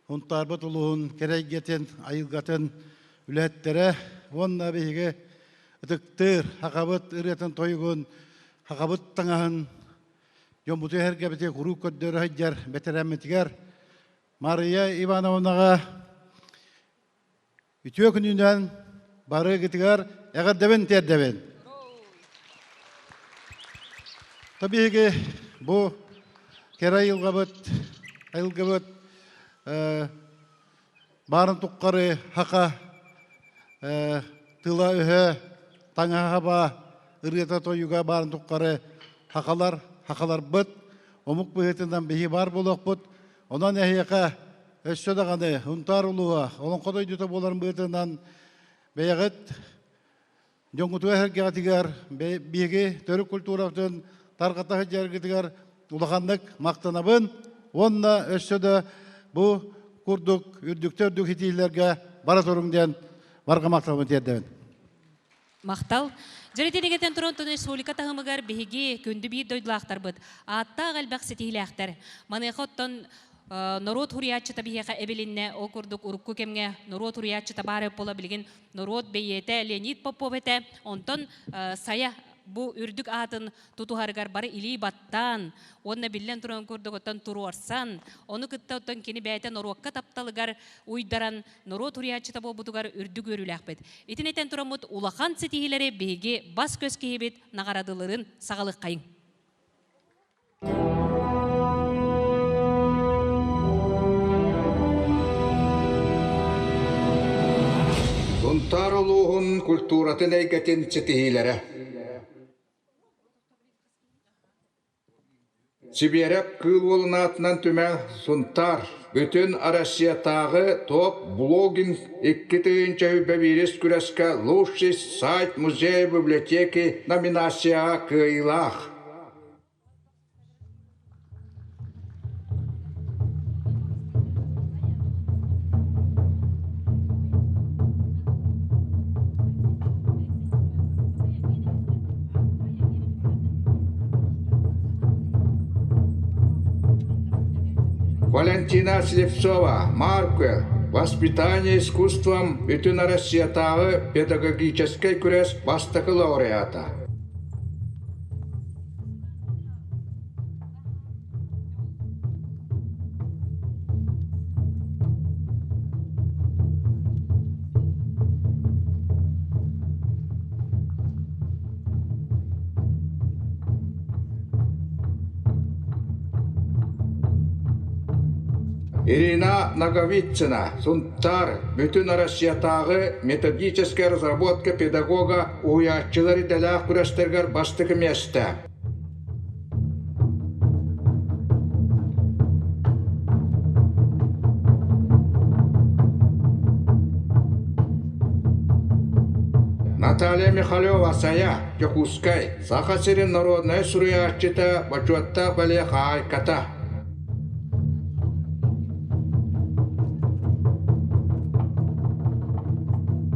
Һунтаарбыт улууһун кэрэйгэтин, айылгатын үлэһиттэрэ уонна биһиги ытыктыыр хахабыт ырыатын тойугун, хахабыт таҥаһын дьоммуту эһэргэбити куруук көрдөрө сылдьар бэтэрээммитигэр Мария Ивановнаҕа үтүө күнүнэн барыгытыгар эҕэрдэбин тиэрдэбин. Биһиги бу кэрэ айылҕабыт, айылгыбыт баарын туххары хака тыла-өһө, таҥаһа ырыата-тойуга баарын туххары хахалар, хахаларбыт, омук быһыытынан биһи баар буолуохпут. Онон эһиэхэ өссө даҕаны Һунтаар улууһа Олоҥхо дойдута буоларын быһыытынан бэйэҕит дьоҥҥутугар сэргэҕитигэр биһиги төрүт культурабытын тарҕата сылдьаргытыгар улаханнык махтанабын уонна өссө да бу курдук үрдүктэ үрдүк ситиилэргэ бара туруҥ диэн барҕа махталбын тиэрдэбин. Махтал. Дьэритинигэтэн туран республика таһымыгар биһиги күндү биир дойдулаахтарбыт ааттаах элбэх ситиһилээхтэр. Маныаха оттон норуот хуруйааччыта биһиэхэ эбилиннэ. Ол курдук урукку кэмҥэ норуот хуруйааччыта баар буола билигин норуот бэйиэтэ Леонид Попов этэ. Онтон Сайа бу үрдүк аатын тутуһарыгар бары илии баттаан уонна биллэн туран курдук оттон туруорсан, ону кытта оттон кини бэйэтэ норуокка тапталыгар уйдаран норуот уруйааччыта буолбутугар үрдүк үөрүүлээхпит. Итини этэн тураммыт улахан ситиһиилэри биһиги бас-көс киһибит наҕарадыларын саҕалыаххайыҥ. Сунтаар улууһун культуратын эйгэтин ситиһиилэрэ. Сибиэрэп Кыыл Уолун аатынан түмэл Сунтаар бүтүн Россиятааҕы топ-блогинг 2001 күрэскэ «Лучший сайт музея библиотеки» номинацияҕа кыайыылаах. Валентина Слепцова, Марквелл, Воспитание искусством Бүтүн Россиятааҕы педагогическай күрэс бастакы лауреата. Ирина Ноговицына, Сунтаар, Бүтүн Россиятааҕы методическая разработка педагога уһуйааччылар идэлээх күрэстэригэр бастакы миэстэ. Наталья Михалева-Сайа, Дьокуускай, Саха сирин народнай суруйааччыта, бочуоттаах бэлиэ хаһаайката.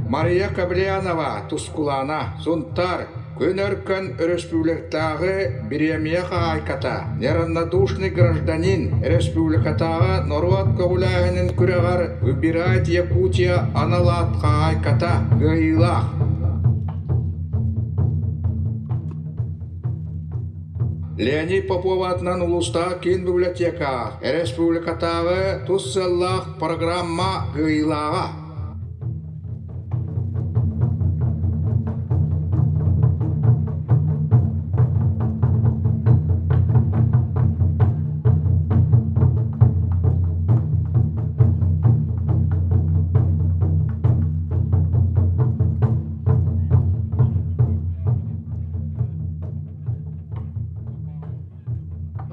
Мария Кобельянова, Тускулаана, Сунтаар, Күн Өркөн Өрөспүүбүлүкэтээҕи бириэмийэ хаһаайката, Неравнодушный гражданин республикатааҕы норуот көҕүлээһинин күрэҕэр Выбирает Якутия анал аат хаһаайката кыайыылаах. Леонид Попов аатынан улуустааҕы киин библиотека республикатааҕы тус сыаллаах программа кыайыылааҕа.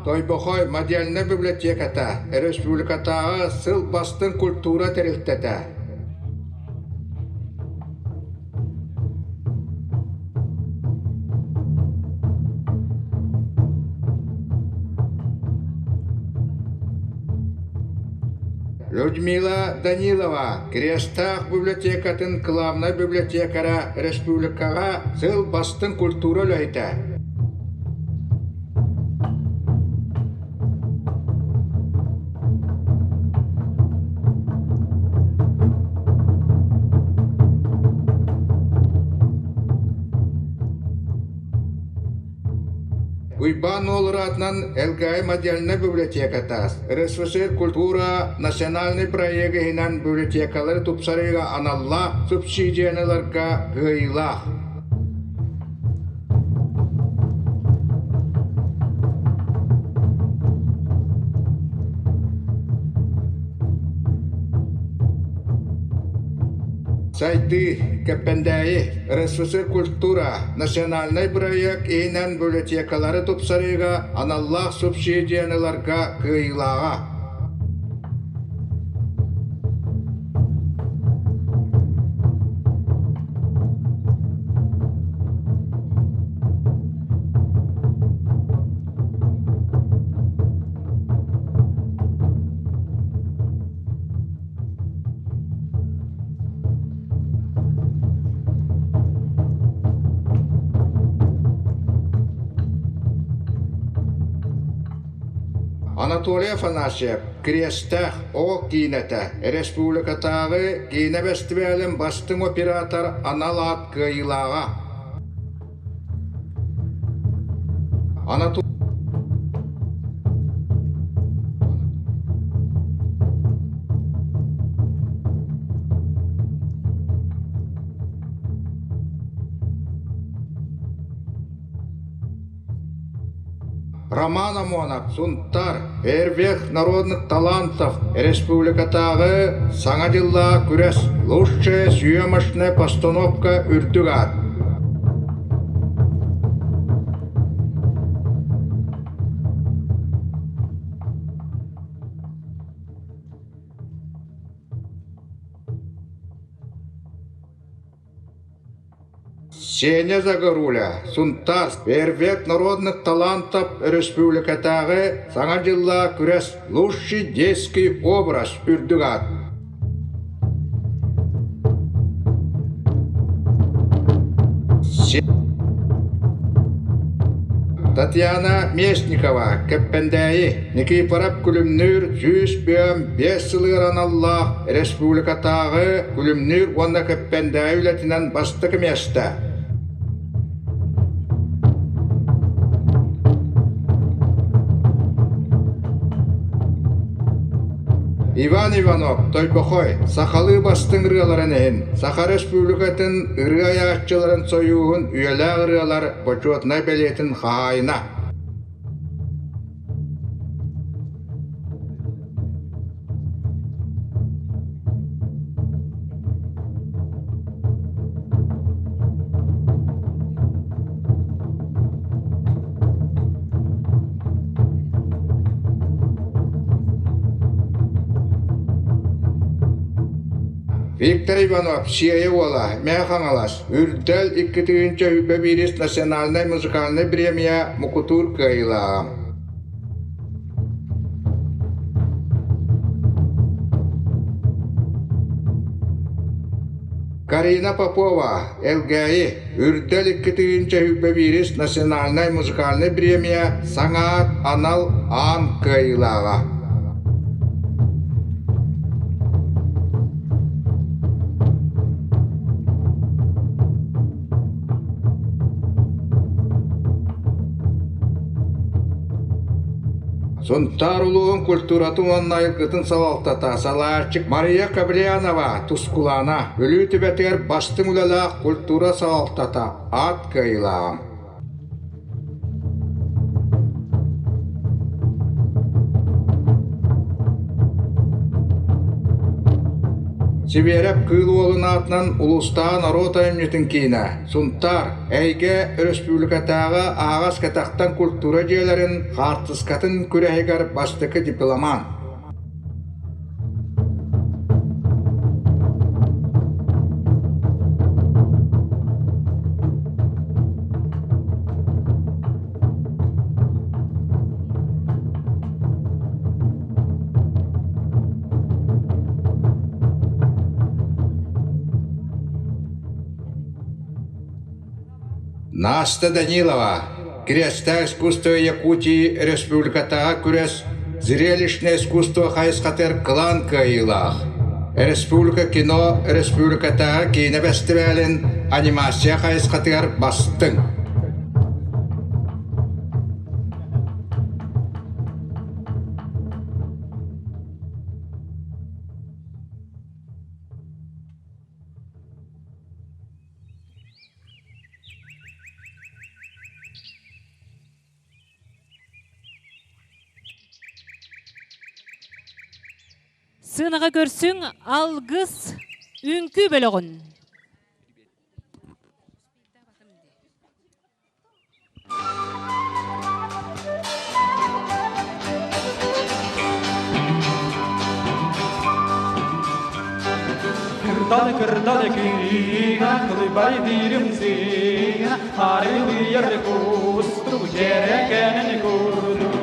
Тойбохой модельнай библиотеката республикатааҕы сыл бастыҥ культура тэрилтэтэ. Людмила Данилова, Крестаах библиотекатын кылаабынай библиотекара республикаҕа сыл бастыҥ культура үлэһитэ. Уйбаан Уолураатынан Элгээйи модельнай библиотеката РСФСР культура национальный проегы иһинэн библиотекалары тупсарыыга аналлаах субсидияны ыларга кыайыылаах. Сайдыы, Кэппэндээйи, РСФСР культура национальнай бырайыак иһинэн библиотекалары тупсарыыга аналлаах субсидияны ыларга кыайыылааҕа. Анатолий Афанасьев Кириэстээх оҕо киинэтэ республикатааҕы киинэ бэстибээлин бастыҥ оператор анал аат кыайыылааҕа. Анатолий Роман Амонов, Сунтар, Эрвех народных талантов республикатааҕы Саҥа дьыллаах күрэс «Лучшая съемочная постановка» үрдүк аат. Сеня Загоруля, Сунтаар, Первек народных талантов өрөспүүбүлүкэтээҕи Саҥа дьыллаах күрэс «Лучший детский образ» үрдүк аат. Татьяна Местникова, Кэппэндээйи, Никифоров Күлүмнүүр 105 сылыгар аналлаах республикатааҕы Күлүмнүүр уонна Кэппэндээйи үлэтинэн бастакы миэстэ. Иван Иванов, Тойбохой, сахалыы бастыҥ ырыаларын иһин Саха Республикатын ырыа айааччыларын сойууһун үйэлээх ырыалар бочуотунай бэлиэтин хаһаайына. Виктор Иванов, Сиэйэ уола, Мэҥэ Хаҥалас, Үрдэл 2021 национальнай музыкальнай бириэмийэ мукутуур кыайыылааҕа. Карина Попова, Элгээйи, Үрдэл 2021 национальнай музыкальнай бириэмийэ саҥа анал аан кыайыылааҕа. Сунтаар улууһун культуратын уонна айылгытын салалтата салааччы Мария Кабрианова Тускулаана Бүлүү түбэтигэр бастыҥ үлэлээх культура салалтата аат кыайыылааҕа. Сибиэрэп Кыыл Уолун аатынан улуустааҕы норуот айымньытын киинэ, Сунтаар, Эйгэ өрөспүүбүлүкэтээҕи аһаҕас кэтэхтэн культура дьиэлэрин хаартыскатын күрэһигэр бастакы дипломант. Наста Данилова, Кириэстээх искусство Якутии республикатааҕы күрэс «Зрелищное искусство» хайысхатыгар кылаан кыайыылаах. Республика кино республикатааҕы киинэ бэстибээлин анимация хайысхатыгар бастыҥ. Сыанаҕа көрсүҥ алгыс үҥкүү бөлөҕүн. Кырдал кырдал кыыга кылыбай диирим сыыга арылыйар кустук дьэрэкээн курдук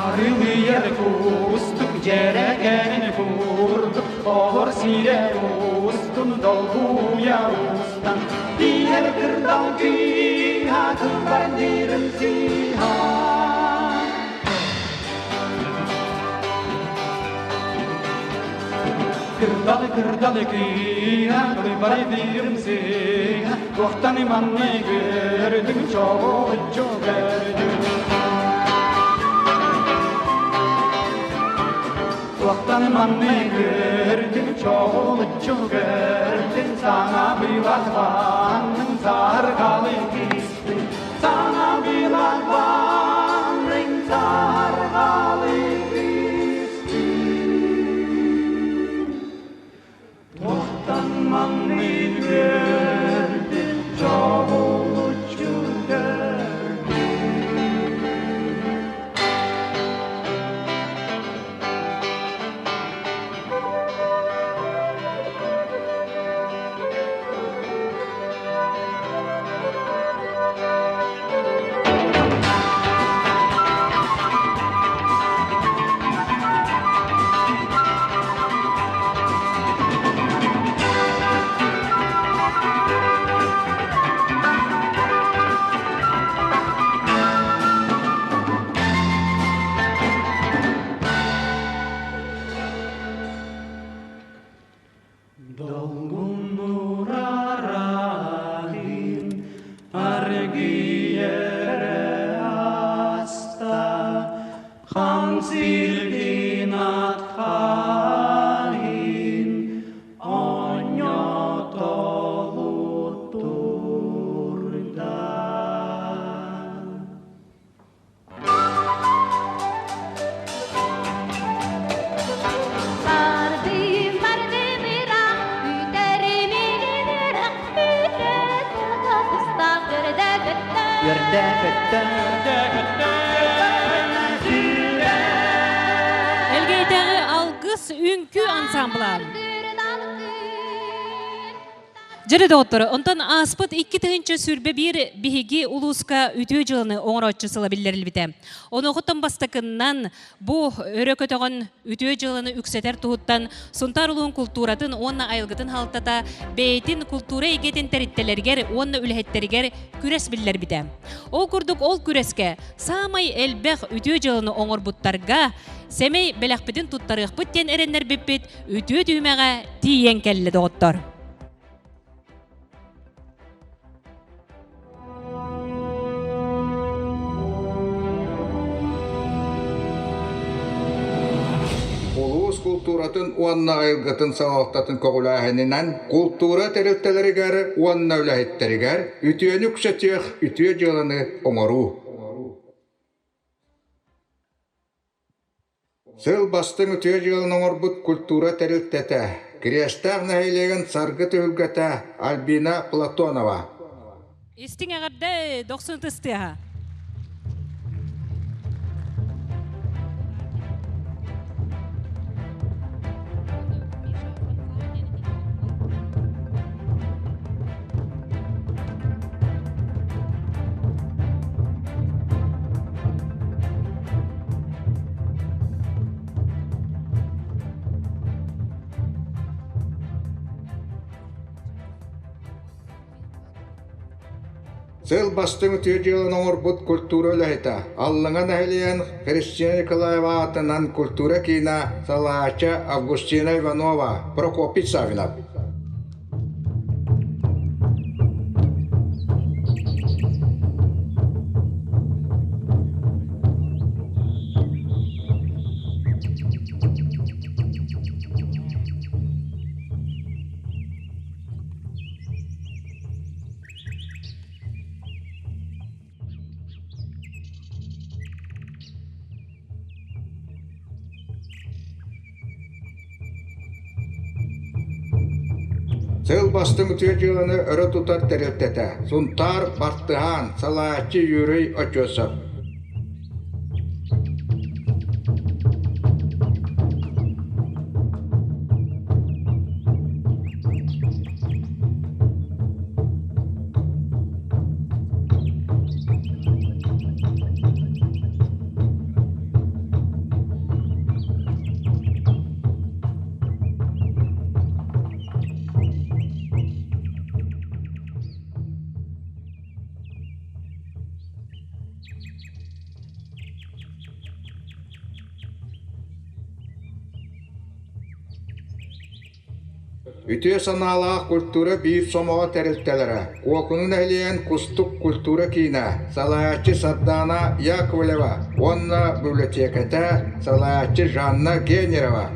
Арылыйар кустук дьэрэкээн курдук Олор сирэ устун долгуйа устан Тиийэр кырдал кыыһа кылбар диирим сыыһа Кырдал кырдал кыыһа кылбар диирим сыыһа Туохтан маннай көрдүҥ чоҕулуччу көрдүҥ Туохтан маннай көрдүҥ чоҕулуччу көрдүҥ Саҥа быылатбанныҥ сааргалы кистиҥ Саҥа быылатбанныҥ сааргалы кистиҥ Туохтан маннык үөрдүн, чоҕулуччу көрдүн. Долгуннурарахин аргиере аста Хам сиргин атхалин онньотолутурда. Бардым, бардым ыраах, бүтэрим ыраах, бүтэ сылга тустаах үрдэ көттө. Үрдэ көттө, үрдэ көттө, Элгээйдээҕи Алгыс үҥкүү ансамбла. Дьөрү доҕотторо, онтон ааспыт 2021 биһиги улууска үтүө дьыланы оҥорооччу сыла биллэрилбитэ. Онуохуттан бастакыннан бу өрө көтөҕөн үтүө дьыаланы үксэтэр туһуттан Сунтаар улууһун култууратын уонна айылгытын халтата бэйэтин култуура эйгэтин тэриттэлэригэр уонна үлэһиттэригэр күрэс биллэрбитэ. Ол курдук ол күрэскэ саамай элбэх үтүө дьыаланы оҥорбуттарга сэмэй бэлэхпитин туттарыахпыт диэн эрэннэрбиппит үтүө түһүмэҕэ тиийэн кэллэ доҕоттор. Улуус култууратын уонна айылгытын салалтатын көҕүлээһининэн култуура тэрилтэлэригэр уонна үлэһиттэригэр үтүөнү үксэтиэх үтүө дьыаланы оҥоруу. Сыл бастыҥ үтүө дьыаланы оҥорбут культура тэрилтэтэ, Кириэстээх нэһилиэгин Саргы түһүлгэтэ Альбина Платонова. Истиҥ эҕэрдэ дохсун тыстыаһа. Сыл бастыҥ үтүө дьыаланы оҥорбут культура үлэһитэ Аллаҥа нэһилиэгин Христина Николаева аатынан культура киинэ салайааччы Августина Иванова, Прокопий Саввинов. Сыл бастыҥ үтүө дьыаланы өрө тутар тэрилтэтэ Сунтаар Бартыһаан, салайааччы Юрий Очосов. Үтүө санаалаах культура биир сомоҕо тэрилтэлэрэ Куокуну нэһилиэгин Кустук культура киинэ, салайааччы Сардаана Яковлева уонна библиотекэтэ, салайааччы Жанна Генерова.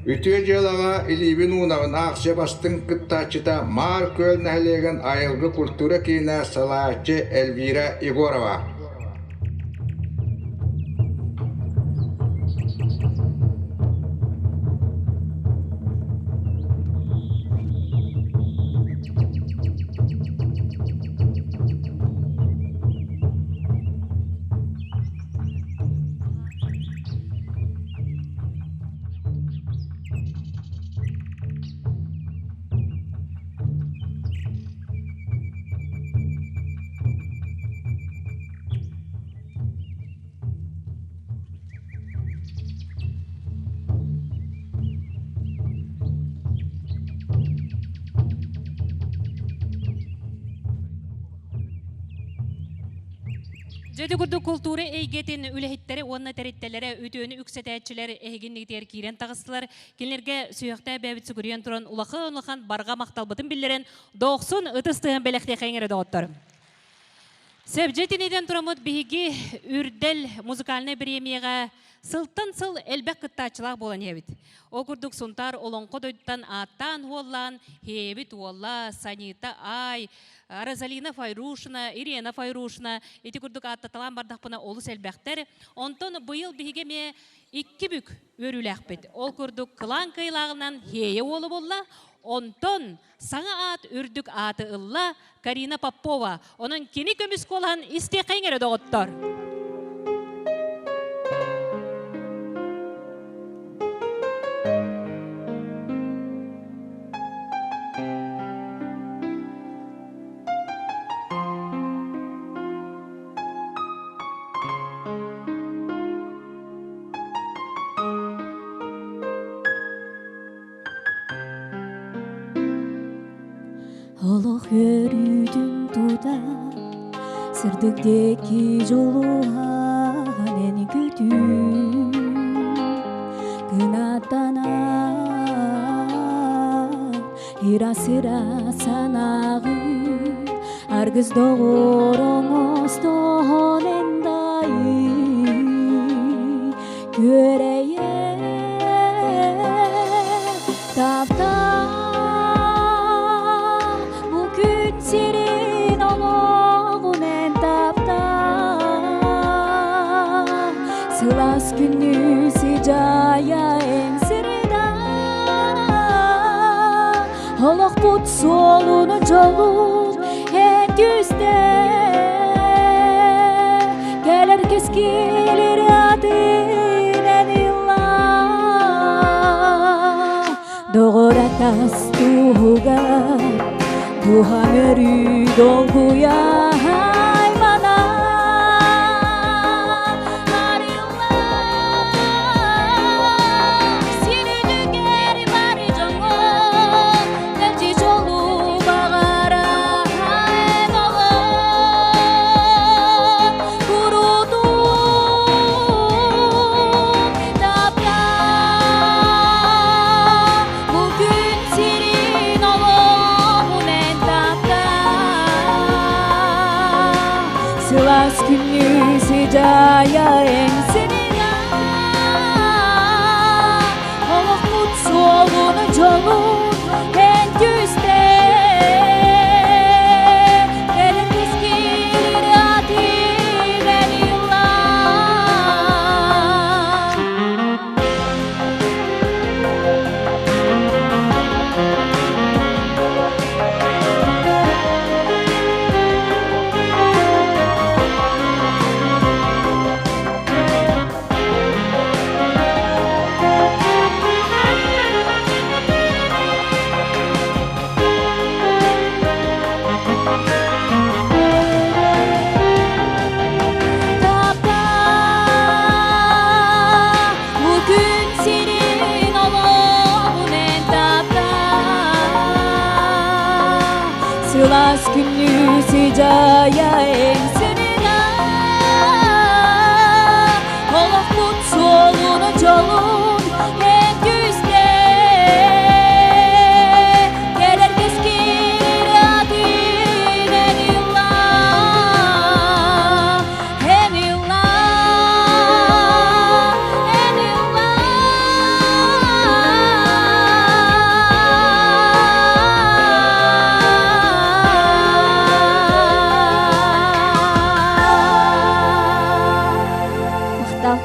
Үтүө дьыалаҕа илиибин уунабын аахсыйа бастыҥ кыттааччыта Маар Күөл нэһилиэгин айылгы культура киинэ салайааччы Эльвира Егорова. Дьэ курдук култуура эйгэтин үлэһиттэрэ уонна тэрилтэлэрэ үтүөнү үксэтээччилэр эһигиннигитигэр киирэн таҕыстылар. Кинилэргэ сүһүөхтээх бэйэбит сүгүрүйэн туран улахан-улахан барҕа махталбытын биллэрэн, дохсун ытыс тыаһын бэлэхтиэхэйиҥ эрэ доҕоттор. Сөбдьэ тиниден тураммыт биһиги Үрдэл музыкальнай бириэмийэҕэ сылтан сыл элбэх кыттааччылаах буолан иһэбит. Ол курдук Сунтаар Олоҥхо дойдутан ааттаан-уоллаан Һээбит уола Санита Ай, Розалина Файрушина, Ирена Файрушина ити курдук ааттаталаан бардахпына олус элбэхтэр. Онтон быйыл биһиги эмиэ икки бүк үөрүүлээхпит. Ол курдук кылаан кыайылааҕынан Һээйэ уола буолла, онтон Саҥа аат үрдүк ааты ылла Карина Попова. Онон кини көмүс куолаһын истиэххэйиҥ эрэ доҕоттор. Олох өрүүтүн тута Сырдык диэки дьулуһан эн күтүү Кынаттанан Ира-сыра санааҕы Аргыс доҕор оҥостон эн дайыы Күөрэйэн таптаа Бу күн сирин олоҕун эн таптаа Сылаас күнү сыдьаайа эн сырдаа Олохпут суолун дьолун эн түстээ Кэлэр кэскил ырыатын эн ыллаа Доҕор атас туһугар Дууһаҥ өрүү долгуйа аймана Сирүнүгэр бары дьоҥҥо мэлдьи дьолу баҕара аймалар курутун таптаа бу күн сирин олоҕун эн таптаа Сылаас күннүү сыдьаайа эн Олохпут суолун дьолун эн түстээ Кэлин кэскилин атын эн ыллаа Таптаа, бу күн сирин олоҕун эн таптаа. Сылаас күннүү сыдьаайа эн Олохпут суолун дьолун эн түстээ Кэлэр кэскил атын эн ыллаа Эн ыллаа Эн ыллаа Махтал.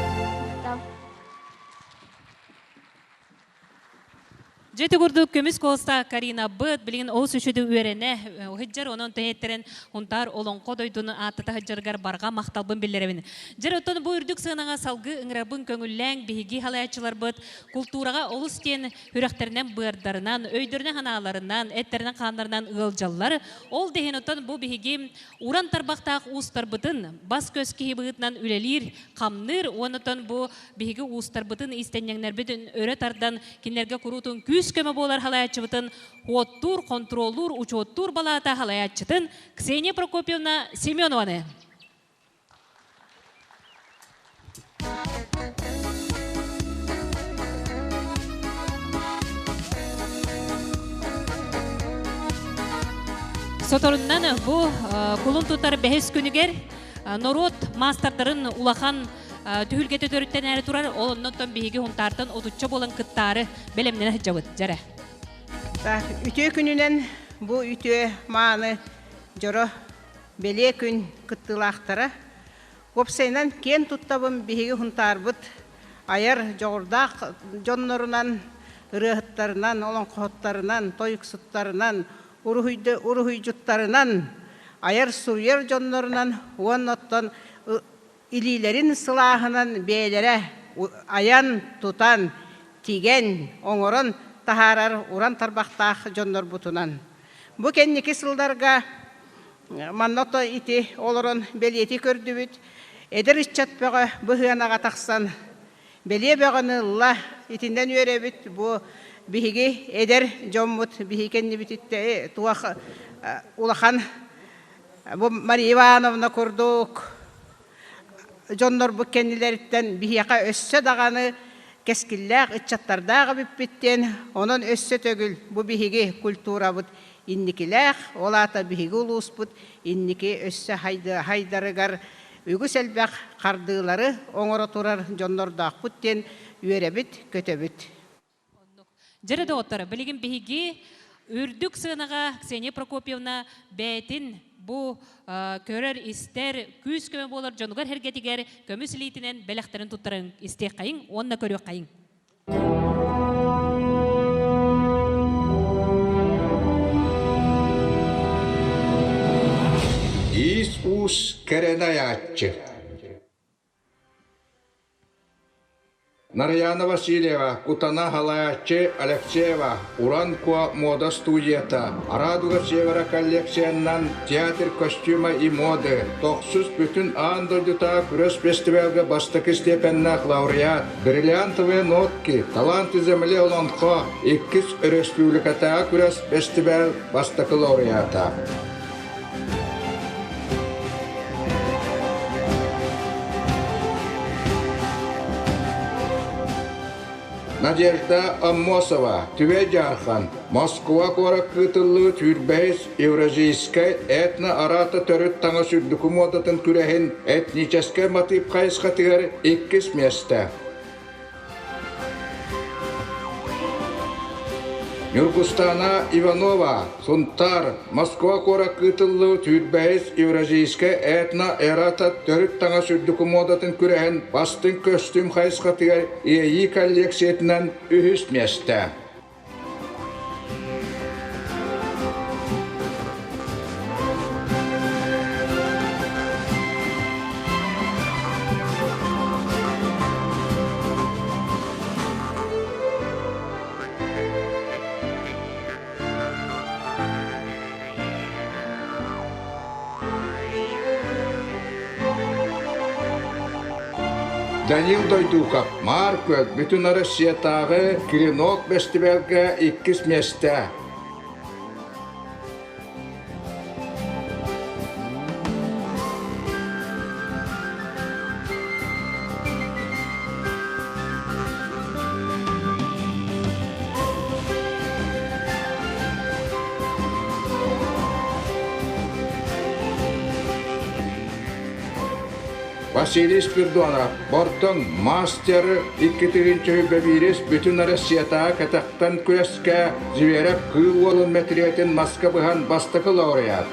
Дьэ курдук көмүс куоластаах Карина быт билигин олус үчүгэй үөрэнэ уһыдьар онон тэһиттэрин Хунтаар олоҥхо дойдуну ааттата сылдьарыгар барҕа махталбын биллэрэбин. Дьэр оттон бу үрдүк сыанаҕа салгыы ыҥырабын көҥүллээҥ биһиги халаяччыларбыт култуураҕа олус диэн үрэхтэринэн быардарынан, өйдөрүнэн ханааларынан, эттэринэн хааннарынан ыалдьаллар. Ол да иһин оттон бу биһиги уран тарбахтаах уустарбытын бас-көс киһи быһыытынан үлэлиир, хамныыр уонна оттон бу биһиги уустарбытын, иистэнньэҥнэрбитин өрө тардан кинилэргэ куруутун күүс-көмө буолар халаяччыбытын хуоттуур, хонтуруоллуур, учуоттуур балаата халаяччытын Ксения Прокопьевна Семенованы. Соторуннан бу кулун тутар бэһис күнүгэр норуот маастардарын улахан түһүлгэтэ төрүттэнээри турар. Ол оннуттан биһиги Хунтаартан отучча буолан кыттаары бэлэмнэнэ сылдьабыт. Дьэрэ. Үтүө күнүнэн бу үтүө мааны дьоро бэлиэ күн кыттыылаахтара. Уопсайынан киэн туттабын биһиги Хунтаарбыт айар дьоҕурдаах дьоннорунан, ырыаһыттарынан, олоҥхоһуттарынан, тойуксуттарынан, уруһуйдьуттарынан, айар-суруйар дьоннорунан уонна оттон илиилэрин сылааһынан бэйэлэрэ айан, тутан, тигэн, оҥорон таһаарар уран тарбахтаах дьоннорбутунан. Бу кэнники сылларга Манна ото ити олорон бэлиэтии көрдүбүт. Эдэр ыччат бөҕө быһыанаҕа тахсан бэлиэ бөҕөнү ылла. Итиннэн үөрэбит. Бу биһиги эдэр дьоммут биһиги кэннибититтэ туох улахан бу Мария Ивановна курдук дьоннорбут кэннилэриттэн биһиэхэ өссө даҕаны кэскиллээх ыччаттардаах эбиппит диэн, онон өссө төгүл бу биһиги культурабыт инникилээх, ол аата биһиги улууспут инники өссө хайдарыгар үгүс элбэх хардыылары оҥоро турар дьоннордоохпут диэн үөрэбит, көтөбүт. Дьэрэ доҕоттор, билигин биһиги үрдүк сыанаҕа Ксения Прокопьевна бэйэтин бу көрөр-истэр, күүс-көмө буолар дьонугар-сэргэтигэр көмүс илиитинэн бэлэхтэрин туттаран истиэххэйиҥ уонна көрүөххэйиҥ. Иис-уус кэрэни айааччы. Нарыйаана Васильева, Кутана халайааччы Алексеева, Уран Куо муода студията, Радуга Севера коллекциянан театр костюма и моды, тохсус бүтүн аан дойдутаа күрэс фестивальга бастакы степеннээх лауреат, Бриллиантовые нотки, Таланты земли олонхо иккис өрөспүүбүлүкэтээҕи күрэс фестиваль бастакы лауреата. Надежда Аммосова, Түбэй Дьаархан, Москва куоракка ыытыллыбыт сүүрбэһис Евразийскай этно-арата төрүт таҥас үрдүкү муодатын күрэһин этническэй матыып хайысхатыгар иккис миэстэ. Ньургустаана Иванова, Сунтаар, Москва куоракка ыытыллыбыт сүүрбэһис Евразийскай этно-эрата төрүт таҥас үрдүкү муодатын күрэһин бастыҥ көстүүм хайысхатыгар иэйии коллекциятынан үһүс миэстэ. Данил Дойдуков, Маар Күөл Бүтүн Россиятааҕы Клинок бэстибээлгэ иккис миэстэ. Василий Спирдонов, Бортон мастер 2021 бүтүн Россиятааҕы кэтэхтэн күрэскэ Зверев Кыыл Уолун мэтириэтин маска быһан бастакы лауреат.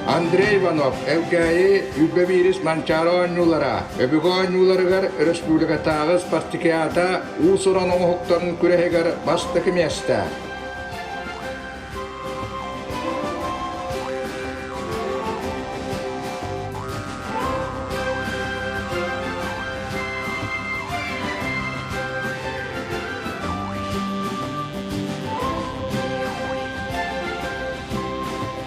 Андрей Иванов Элгээйи Үбэ-биирис Манчаары оонньуулара өбүгэ оонньууларыгар республикатааҕы спартакиада уус-уран оҥоһуктарын күрэһигэр бастакы миэстэ.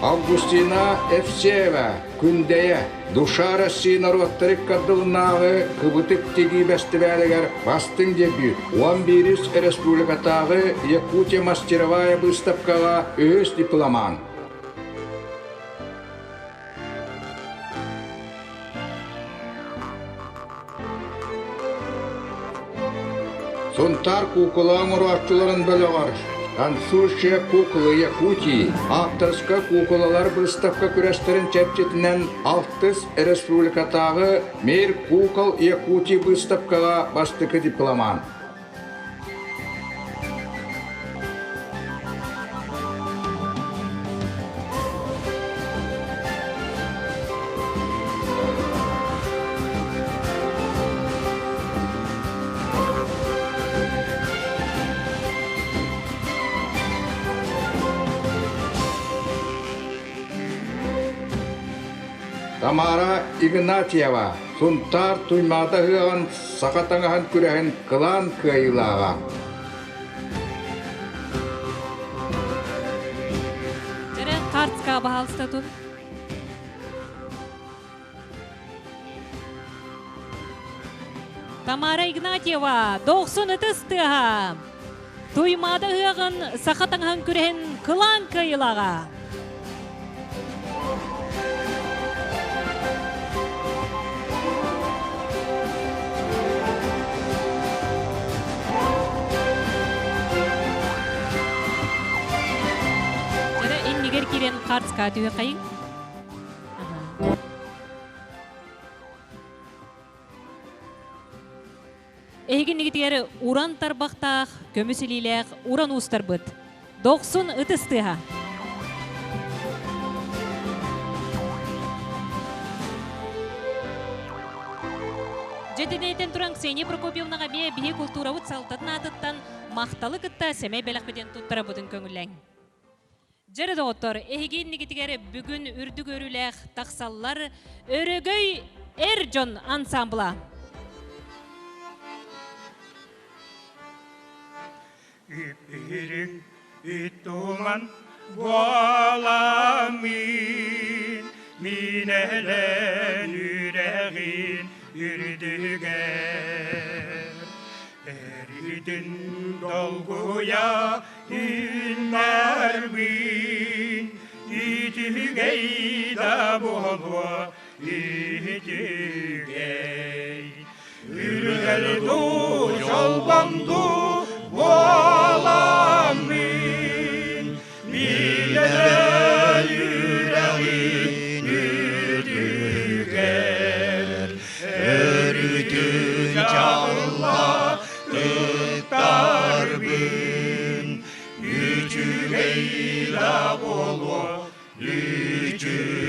Августина Евсеева, Күндэйэ, Душа России норуоттар ыккардылынааҕы кыбытык тигии бэстибээлигэр бастыҥ дебют, 11 республикатааҕы Якутия мастеровая быыстапкаҕа үһүс дипломант. Сунтаар куукула оҥорооччуларын бөлөҕөр «Танцующие куклы Якутии» авторскай куукулалар быыстапка күрэстэрин чэрчитинэн алтыс республикатааҕы «Мир кукол Якутии» быыстапкаҕа бастакы дипломант. Тамара Игнатьева, Сунтаар Туймаада ыһыаҕын саха таҥаһын күрэһин кылаан кыайыылааҕа. баһаалыста тут. Тамара Игнатьева, дохсун ытыс тыаһа. Туймаада ыһыаҕын саха таҥаһын күрэһин кылаан кыайыылааҕа. Дьэ, иннигэр киирэн хаарцка түһүөххэйиҥ. Эһиги иннигитигэр уран тарбахтаах, көмүс илиилээх уран уустарбыт. Дохсун ытыс тыаһа. Дьэтинэйтэн туран Ксения Прокопьевнаҕа эмиэ биһи култуурабыт салтатын аатыттан махталы кытта сэмэй бэлэхпитин туттарабытын көҥүллэҥ. Дьэрэ доҕоттор, эһиги иннигитигэр бүгүн үрдүк өрүүлээх тахсаллар Өрөгөй эр дьон ансамбла. Үпүрүк үтуман буоламмын, минэлэн үрэҕин үрдүгэр. Өрүтүн долгуйа Үүннэрбин үтүгэй да буолуо үтүгэй. Үргэл дуу, чолбон дуу буоламмын, билэр үрэҕин үрдүгэр өрүтүн чалла Ыттарбын үчүгэй да буолуо үчүгэй.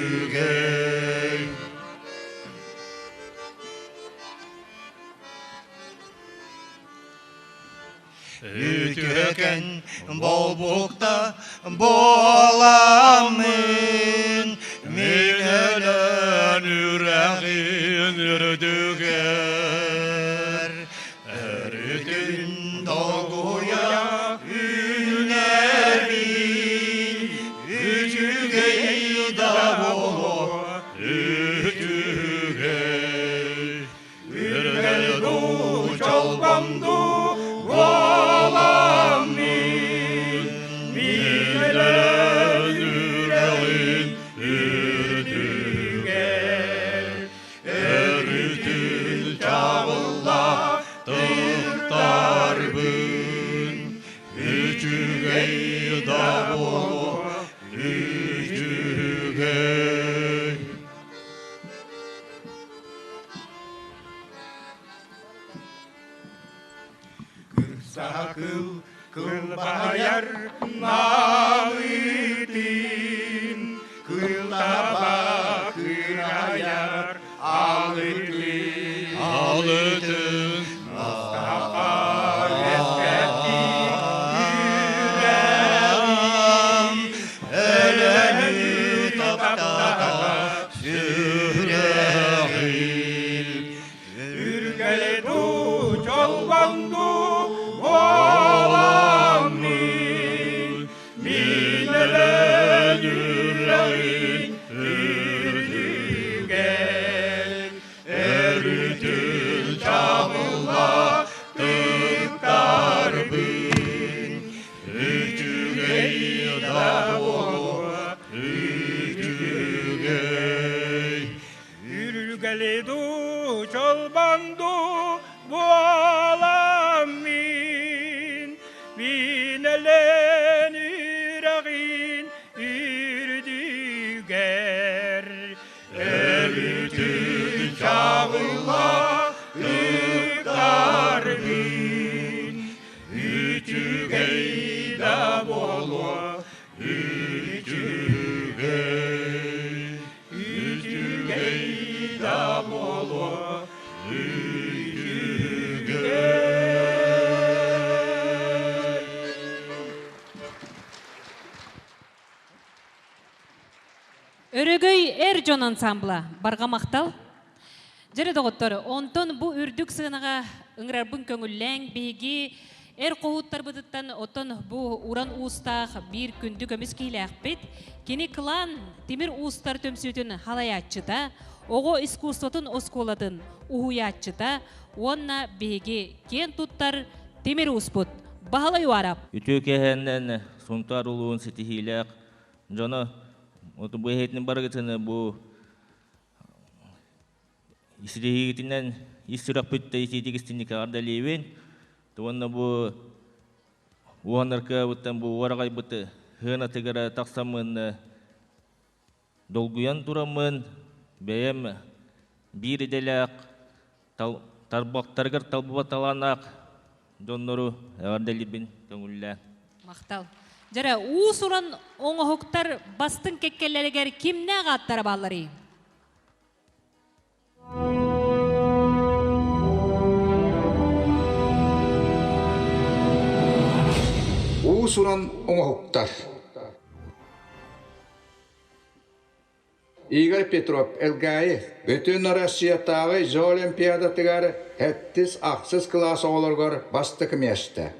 Үтүөкэн болбукта буоламмын, мин өлөн үрэҕин үрдүгэр өрүтүн долгуйа үүнэрбин, үчүгэй да буолуо үчүгэй. Үргэл дуу, чолбон дуу буоламмын, миилэрэн үрэҕин үрдүгэр өрүтүн чабылла тыктарбын, үчүгэй да буолуо үчүгэй. Кырса кыл кылбайар налытын, кыл таба кырайар алытын. Алытын Мустафа үөскэппит үрэҕим, өлөнү таптата сүрэҕим. Үргэл дуу, чолбон дуу буоламмын, мин өлөн үрэҕин үрдүгэр өрүтүн чабылла тыктарбын, үчүгэй да буолуо үчүгэй. Үргэли дуу, чолбон дуу буоламмын, мин өлөн үрэҕин үрдүгэр өрүтүн чабылла ыктарбын, үчүгэй да буолуо үчүгэй, үчүгэй да буолуо үчүгэй. Өрөгөй эр дьон ансамбла барҕа махтал. Дьэрэ доҕоттор, онтон бу үрдүк сыанаҕа ыҥырарбын көҥүллээҥ биһиги Эр хоһууттарбытыттан оттон бу уран уустаах биир күндү көмүс киһилээхпит. Кини Клан тимир уустар түмсүүтүн халайааччыта, оҕо искусствотын оскуолатын уһуйааччыта уонна биһиги киэн туттар тимир ууспут Баһылай Уарап. Үтүө киэһэннэн Сунтаар улууһун ситиһиилээх дьоно бу иһитин барыгытыны бу Ситиһиигитинэн ис сүрэхпит итиитик истинник эҕэрдэлиибин. Уонна бу уһанаркабыттан бу уораҕайбыт сыанатыгар тахсаммын долгуйан тураммын бэйэм биир идэлээх тарбахтарыгар талбыт талааннаах дьоннору эҕэрдэлиибин көҥүллээн. Махтал. Дьэрэ, уус-уран оҥоһуктар бастыҥ кэккэлэригэр кимнээх ааттара баалларый? Уус-уран оҥоһуктар. Игорь Петров Элгээйи Бүтүн Россиятааҕы Зоолимпиадатыгар сэттис-ахсыс кылаас оҕолоругар бастакы миэстэ.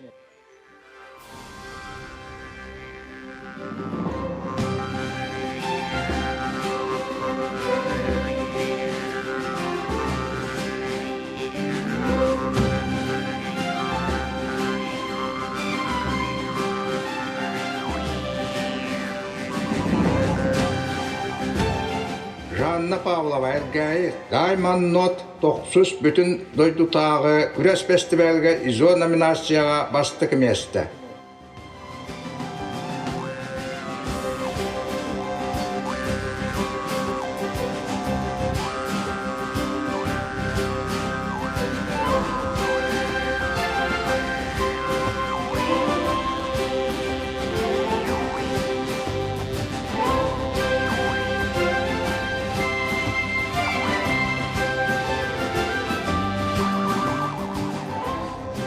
Жанна Павлова Эргээйи Даймон Нот тохсус бүтүн дойдутааҕы күрэс бэстибээлгэ ИЗО номинацияҕа бастакы миэстэ.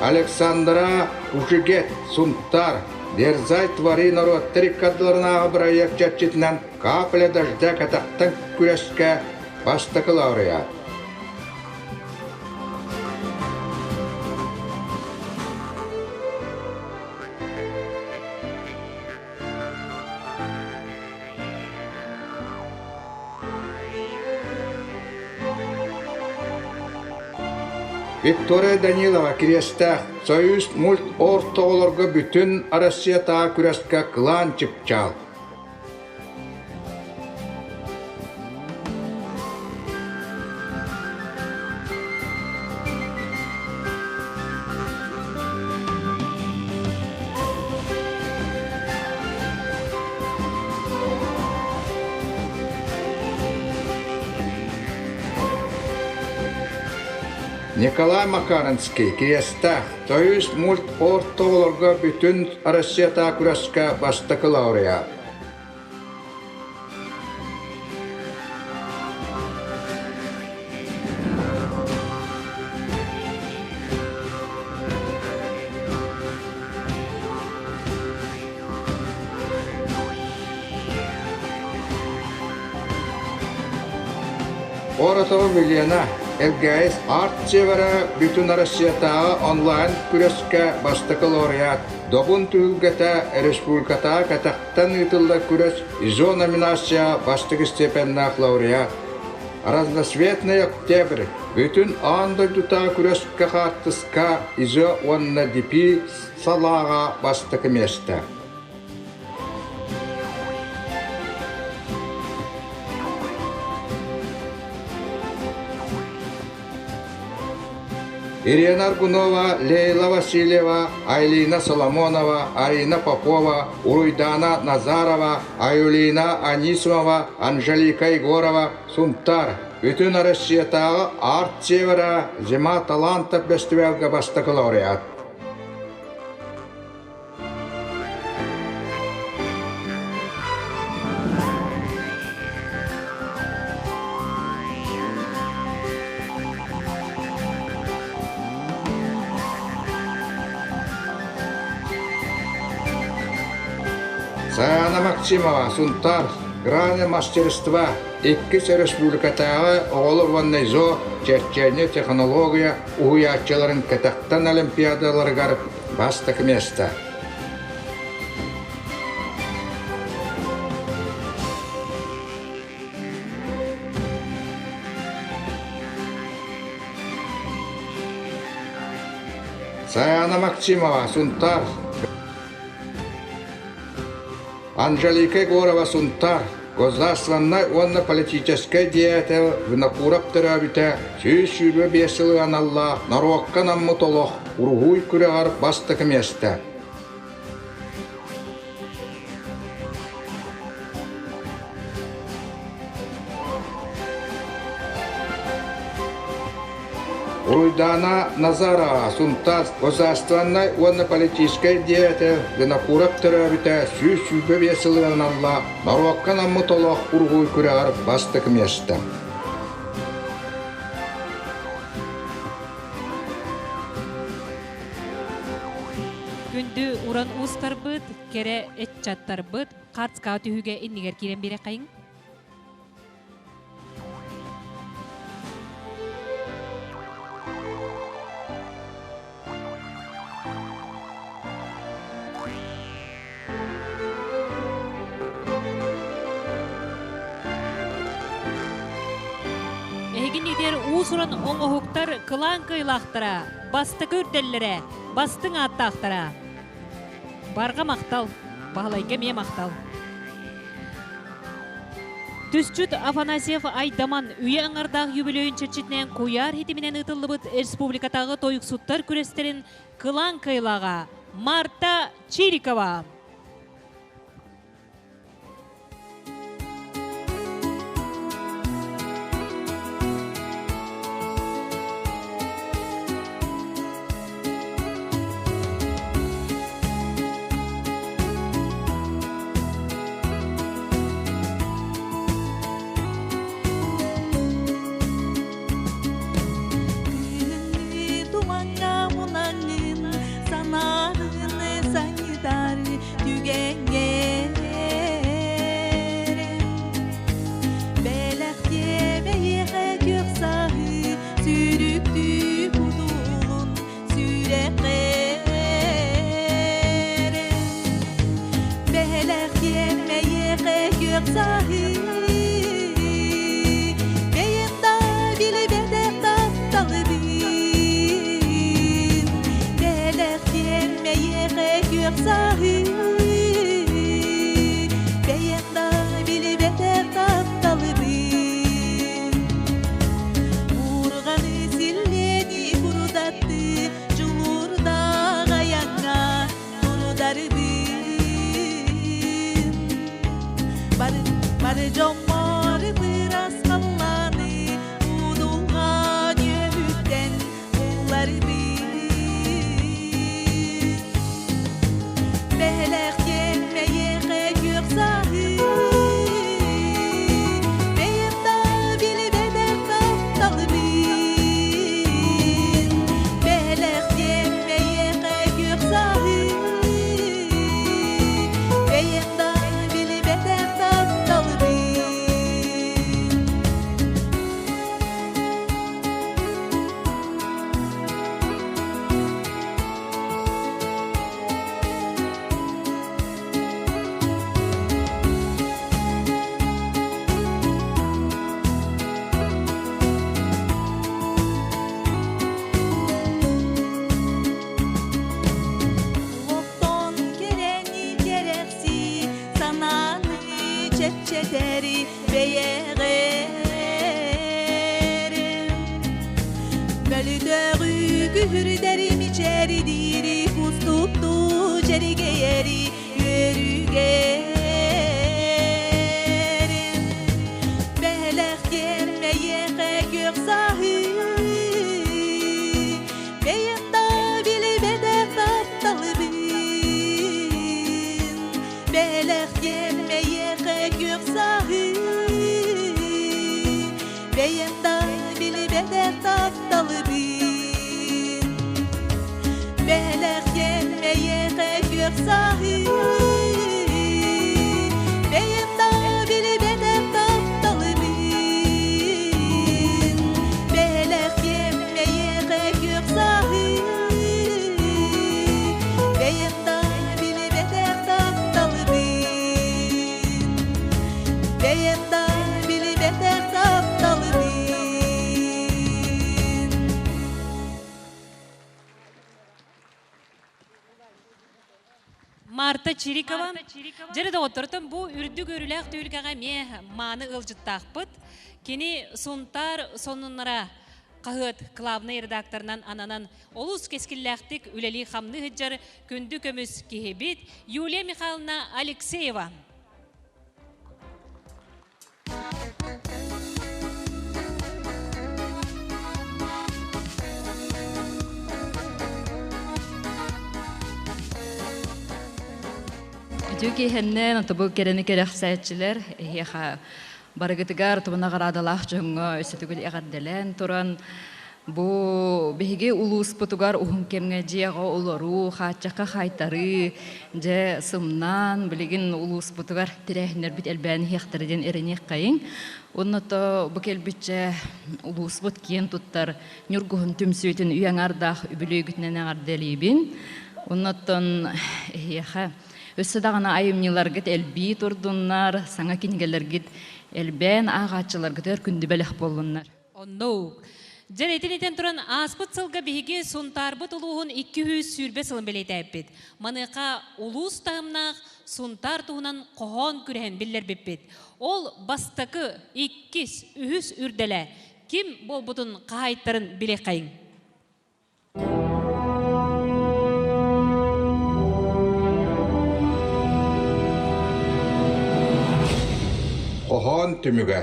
Александра Ужигет, Сунтар, Дерзай твори норуоттар иккардыларынааҕы бырайыак чэрчитинэн «Капля дождя» кэтэхтэн күрэскэ бастакы лауреат. Виктория Данилова Кириэстээх Союз мульт ортоҕолорго бүтүн Россиятааҕы күрэскэ кылаан чыпчаал. Николай Макаринский Кириэстээх Союз мульт ортоҕолорго бүтүн Россиятааҕы күрэскэ бастакы лауреат. Коротова Милена, ЛГС Арт Севера Бүтүн Россиятааҕы онлайн күрэскэ бастакы лауреат, Добун түһүлгэтэ республикатааҕы кэтэхтэн ыытыллар күрэс ИЗО номинация бастакы степеннээх лауреат, Разноцветный октябрь бүтүн аан дойдутааҕы күрэскэ хаартыска ИЗО уонна ДП салааҕа бастакы миэстэ. Ирина Аргунова, Лейла Васильева, Айлина Соломонова, Арина Попова, Уруйдана Назарова, Аюлина Анисимова, Анжелика Егорова, Сунтар, Бүтүн Россиятааҕы Арт Севера Зима талантов бэстибээлгэ бастакы лауреат. Саяна Максимова, Сунтар, Грани мастерства, иккис республикатааҕы оҕолор уонна ИЗО. черчение технология уһуйааччыларын кэтэхтэн олимпиадаларыгар бастакы миэстэ. Саяна Максимова, Сунтаар. Анжелика Егорова, Сунтаар. Государственнай уонна политическай деятель Винокуров төрөөбүтэ 125 сылы аналлаах норуокка анаммыт олох уруһуй күрэҕэр бастакы миэстэ. Уруйдаана Назарова Сунтаар государственнай уонна политическай деятель Винокуров төрөөбүтэ 125 сылынан аналлаах норуокка анаммыт олох уруһуй күрэҕэр бастакы миэстэ. Күндү уран уустарбыт, кэрэ ыччаттарбыт хартскаа түһүүгэ иннигэр киирэн биэрэххэйиҥ. Эһигин идэр уус-уран оҥоһуктар кылаан кыайлаахтара, бастакы үрдэллэрэ, бастыҥ ааттаахтара. Барҕа махтал, Баһылайга эмиэ махтал. Түсчүт Афанасьев Айдаман үйэ аҥардаах юбилейын чэрчитинэн куйаар хитиминэн ыытыллыбыт республикатааҕы тойуксуттар күрэстэрин кылаан кыайлааҕа Марта Чирикова. Тумаҥҥа мунаҥҥын санааҕын санньытар түгэҥҥэ Бэлэхтиэ бэйиэхэ күөх саһыы сүрүктүү кутулун сүрэххэр Бэлэхтиэ бэйиэхэ күөх саһыы бэйэм да билбэтэх тапталыбын Бэлэхтиэм эйиэхэ күөх саһыы бэйэм да билбэтэх тапталыбын Уурҕаны силлиэни курдатты дьулуурдаах айаҥҥа турударбын Бары, бары дьоммор бырас халлааны удулҕан үөһүттэн булларбын Бэһэлэхтиэм эйиэхэ күөх саһыы Бэйэм да билбэтэх тапталбын Бэһэлэхтиэм эйиэхэ күөх саһыы Бэйэм да билбэтэх тапталбын Олохтон кэрэни кэрэхсии, санааны чэпчэтэри бэйэҕэр. Мөлүтөҕү күһүрдэри мичээрдиири кустуктуу дьэригэйэри үөрүүгэр. Бэлэхтиэм эйиэхэ күөх саһыы, бэйэм да билбэтэх тапталыбын. Бэлэхтиэм эйиэхэ күөх саһыы, бэйэм да билбэтэх тапталыбын. Бэлэхтиэм эйиэхэ күөх саһыы, бэйэм да билбэтэх тапталыбын. Марта Чирикова. Дьэрэ доҕоттортон бу үрдүк өрүлээх түһүлгэҕэ эмиэ мааны ыалдьыттаахпыт. Кини Сунтаар сонуннара хаһыат главнай редакторынан ананан олус кэскиллээхтик үлэлии-хамныы сылдьар күндү көмүс киһибит Юлия Михайловна Алексеева. Үтүө киэһэннэн отобу кэрэни кэрэхсээччилэр эһиэхэ барыгытыгар тугу наҕараадалаах дьоҥҥо өссө төгүл эҕэрдэлээн туран Бу биһиги улууспутугар уһун кэмҥэ дьиэҕэ олоруу, хааччахха хаайтарыы, дьэ сымнаан, билигин улууспутугар тэрээһиннэрбит элбээн иһиэхтэрэ диэн эрэниэххэйиҥ. Уонна то бу кэлбиччэ улууспут киэн туттар Ньургуһун түмсүүтүн үйэ аҥаардаах үбүлүөйгүтүнэн эҕэрдэлиибин. Оннуттан эһиэхэ өссө даҕаны айымньыларгыт элбии турдуннар, саҥа кинигэлэргит элбээн ааҕааччыларгытыгар күндү бэлэх буоллуннар. Оннук. Дьэ, итин итэн туран ааспыт сылга биһиги Сунтаарбыт улууһун 220 сылын бэлиэтээппит. Маныаха улуус таһымнаах Сунтаар туһунан хоһоон күрэһин биллэрбиппит. Ол бастакы, иккис, үһүс үрдэлэ ким буолбутун хаһаайыттарын билиэххэйиҥ. Хоһоон түмүгэ.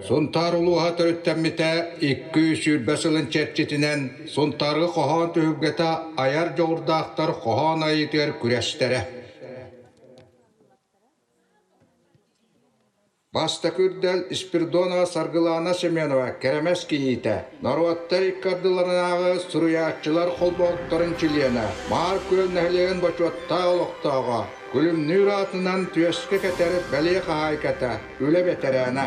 Сунтаар улууһа төрүттэммитэ 220 сылын чэрчитинэн Сунтаарга хоһоон түһүлгэтэ айар дьоҕурдаахтар хоһоон айыытыгар күрэстэрэ. Бастакы үрдэл Спирдонова Саргылаана Семенова Кэрэмэс кийиитэ, норуоттар икки ардыларынааҕы суруйааччылар холбоһуктарын чилиэнэ, Маар Күөл нэһилиэгин бочуоттаах олохтооҕо, Күлүмнүүр аатынан түөскэ кэтэр бэлиэ хаһаайката, үлэ бэтэрээнэ.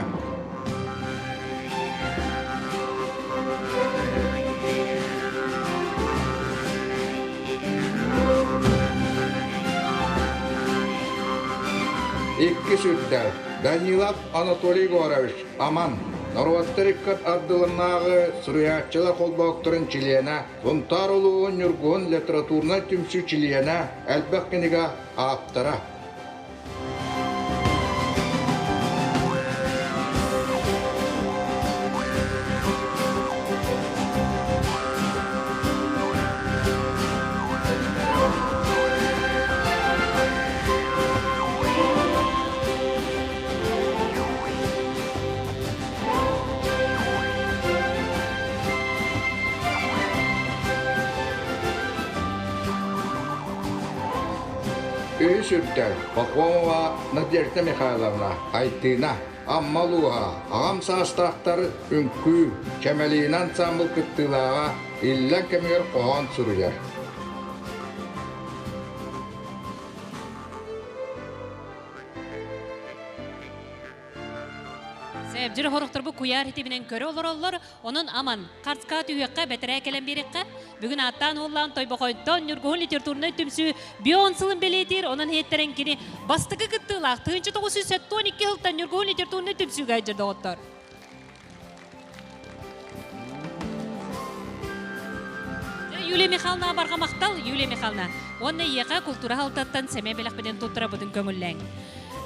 Иккис үрдэл Данилов Анатолий Егорович, Аман, норуоттар икки ардыларынааҕы суруйааччылар холбоһуктарын чилиэнэ, Сунтаар улууһун Ньургуһун литературнай түмсүү чилиэнэ, элбэх кинигэ ааптара. Үһүс үрдэл Пахомова Надежда Михайловна Айтыына Амма улууһа аҕам саастаахтар үҥкүү Чэмэлиинэ ансаамбыл кыттыылааҕа иллэҥ кэмигэр хоһоон суруйар. Сэбдьир хорохторбу куйаар хитибинэн көрө олороллор, онон аман, харска түһүөххэ, бэтэрээ кэлэн биэриэххэ. Бүгүн ааттаан уоллаан Тойбохойтон Ньургуһун литературнай түмсүү бион сылын бэлиэтиир, онон иһиттэрэн кини бастакы кыттыылаах 1972 сылтан Ньургуһун литературнай түмсүүгэ сылдьар доҕоттор. Юлия Михайловна барҕа махтал, Юлия Михайловна. Уонна ийэхэ култуура халтаттан сэмэ бэлэхпитин туттарабытын көҥүллээҥ.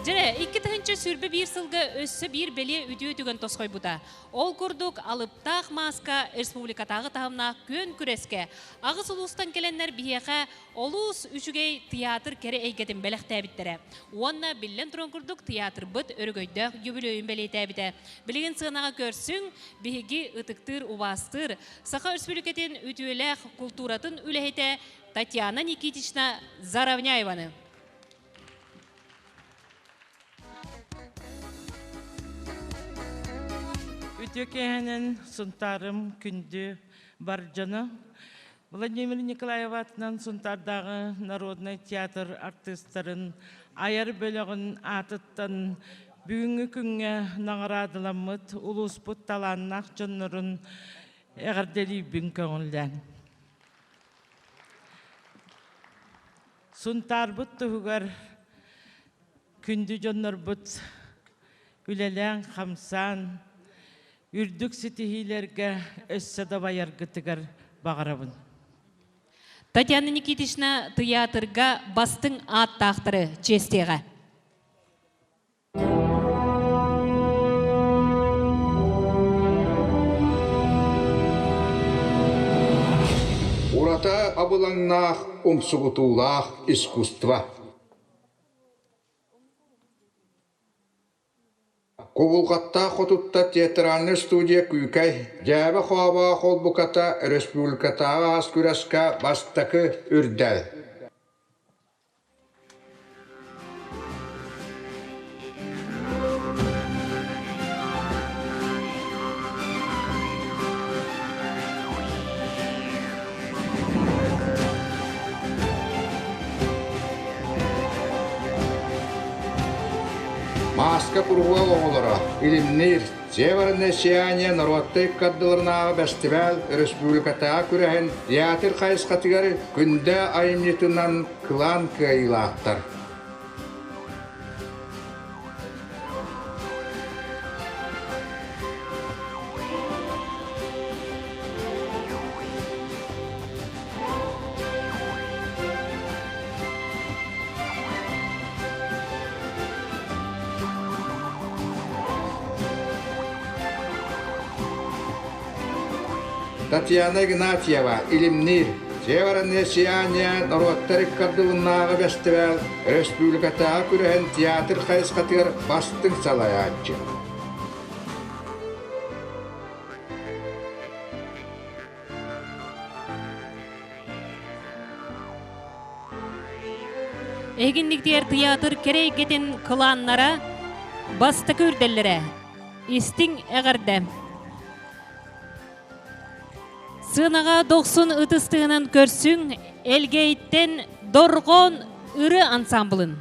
Дьэрэ, 2021 сылга өссө биир бэлиэ үтүө түгэн тосхойбута. Ол курдук, алыптаах мааска республикатааҕы таһымнаах күөн күрэскэ аҕыс улуустан кэлэннэр биһиэхэ Олус үчүгэй тыйаатыр кэрэ эйгэтин бэлэхтээбиттэрэ. Уонна биллэн туран курдук тыйаатырбыт өрөгөйдөөх юбилейын бэлиэтээбитэ. Билигин сыанаҕа көрсүҥ, биһиги ытыктыыр, убаастыыр Саха Өрөспүүбүлүкэтин үтүөлээх култууратын үлэһитэ Татьяна Никитична Заровняеваны. Үтүө киэһэнэн Сунтаарым күндү бар дьоно. Владимир Николаев аатынан Сунтаардааҕы народнай театр артыыстарын айар бөлөҕүн аатыттан бүгүҥҥү күҥҥэ наҕараадаламмыт улууспут талааннаах дьоннорун эҕэрдэлиибин көҥүллээн. Сунтаарбыт туһугар күндү дьоннорбут үлэлээн-хамсаан үрдүк ситиһиилэргэ өссө да байаргытыгар баҕарабын. Татьяна Никитична тыйаатырга бастыҥ ааттаахтары чиэстиэҕэ. Урата абылаҥнаах, умсугутуулаах искусство. Кубулҕаттаах хотутта театральнай студия Күүкэй, дьээбэ-хообо холбуката республикатааҕы аас күрэскэ бастакы үрдэл. Мааска куруһуок оҕолоро Илимниир Северное сияние норуоттай ыккардыларынааҕы бэстибээл өрөспүүбүлүкэтээҕи күрэһин театр хайысхатыгар Күндэ айымньытынан кылаан кыайыылаахтар. Татьяна Игнатьева, Илимниир, Северное сияние норуоттар ыккардылыннааҕы бэстибээл өрөспүүбүлүкэтээҕи күрэһин театр хайысхатыгар бастыҥ салайааччы. Эһигинниктиэр тыйаатыр кэрэ эйгэтин кылааннара бастакы үрдэллэрэ. Истиҥ эҕэрдэ! Сыанаҕа дохсун ытыс тыынан көрсүҥ Элгээйиттэн Дорҕоон ырыа ансамблын.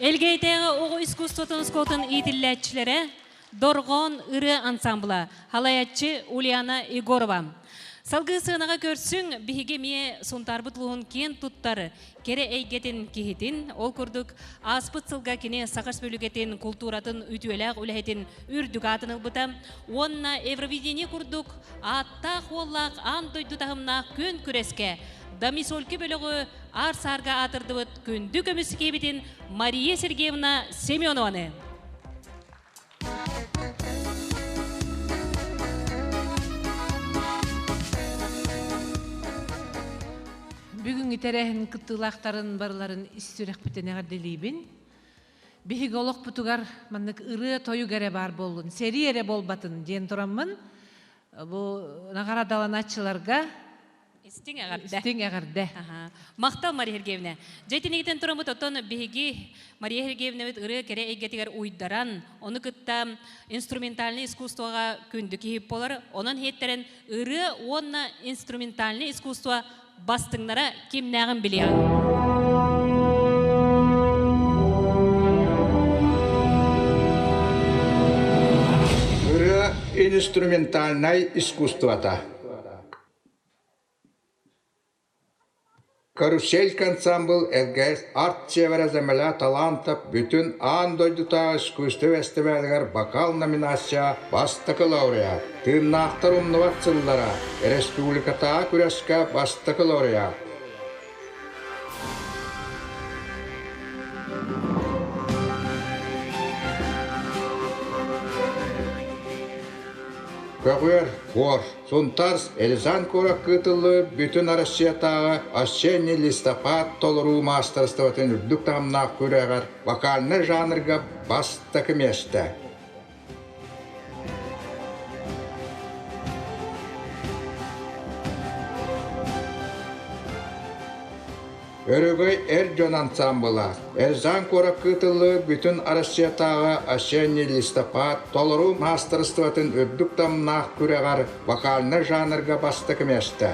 Элгээйдээҕи оҕо искусствотын оскуолатын иитиллээччилэрэ Дорҕоон ырыа ансамбла, халайаччы Ульяна Егорова. Салгыы сыанаҕа көрсүҥ, биһиги эмиэ Сунтаарбыт улууһун киэн туттар кэрэ эйгэтин киһитин, ол курдук ааспыт сылга кини Саха Республикатын култууратын үтүөлээх үлэһитин үрдүк аатын ылбыта уонна Евровидение курдук ааттаах уоллаах аан дойду таһымнаах күөн күрэскэ Домисольки бөлөҕү аар-саарга аатырдыбыт күндү көмүс киһибитин Мария Сергеевна Семенованы. Бүгүҥҥү тэрээһин кыттыылаахтарын барыларын ис сүрэхпитин эҕэрдэлиибин. Биһиги олохпутугар маннык ырыа-тойук эрэ баар буоллун, сэрии эрэ буолбатын диэн тураммын, бу наҕараадаланааччыларга Истиҥ эҕэрдэ. Истиҥ эҕэрдэ. Махтал, Мария Сергеевна. Дьэ итинигитэн тураммыт оттон биһиги Мария Сергеевнабыт ырыа кэрэ эйгэтигэр уйдаран, ону кытта инструментальнай искусствоҕа күндү киһи буолар. Онон иһиттэрэн ырыа уонна инструментальнай искусство бастыҥнара кимнээҕин билиэҕиҥ. Ырыа инструментальнай искусствота. Каруселька ансаамбыл ЛГС Арт Севера Земля талантов бүтүн аан дойдутааҕы искусство бэстибээлигэр бокал номинация бастакы лауреат, Тыыннаахтар умнубат сыллара республикатааҕы күрэскэ бастакы лауреат. Көҕүөр, хор, Сунтаар Эльзан куоракка ыытыллыбыт Бүтүн Россиятааҕы «Осенний листопад» толоруу маастарыстыбатын үрдүк таһымнаах күрэҕэр вокальнай жанрга бастакы миэстэ. Өрөгөй эр дьон ансаамбыла Эльзан куоракка ыытыллыбыт Бүтүн Россиятааҕы «Осенний листопад» толоруу маастарыстыбатын үрдүк таһымнаах күрэҕэр вокальнай жанрга бастакы миэстэ.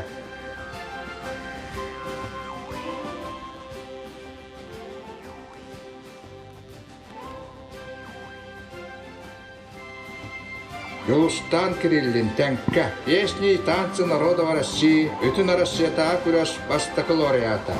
Дьулустаан Кириллин Тэҥкэ «Песни и танцы народов России» Бүтүн Россиятааҕы күрэс бастакы лауреата.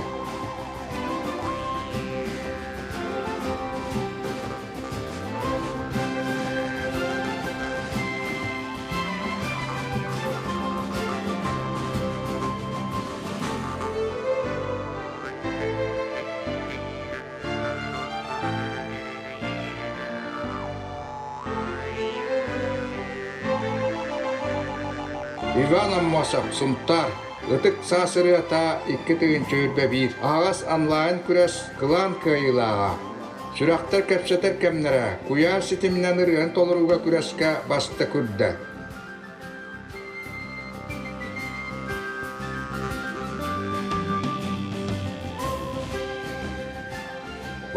Иван Аммосов, Сунтаар, Ытык саас ырыата 2 2021 аһаҕас онлайн күрэс кылаан кыайыылааҕа. Сүрэхтэр кэпсэтэр кэмнэрэ куйаар ситиминэн ырыаны толорууга күрэскэ бастакы үрдэл.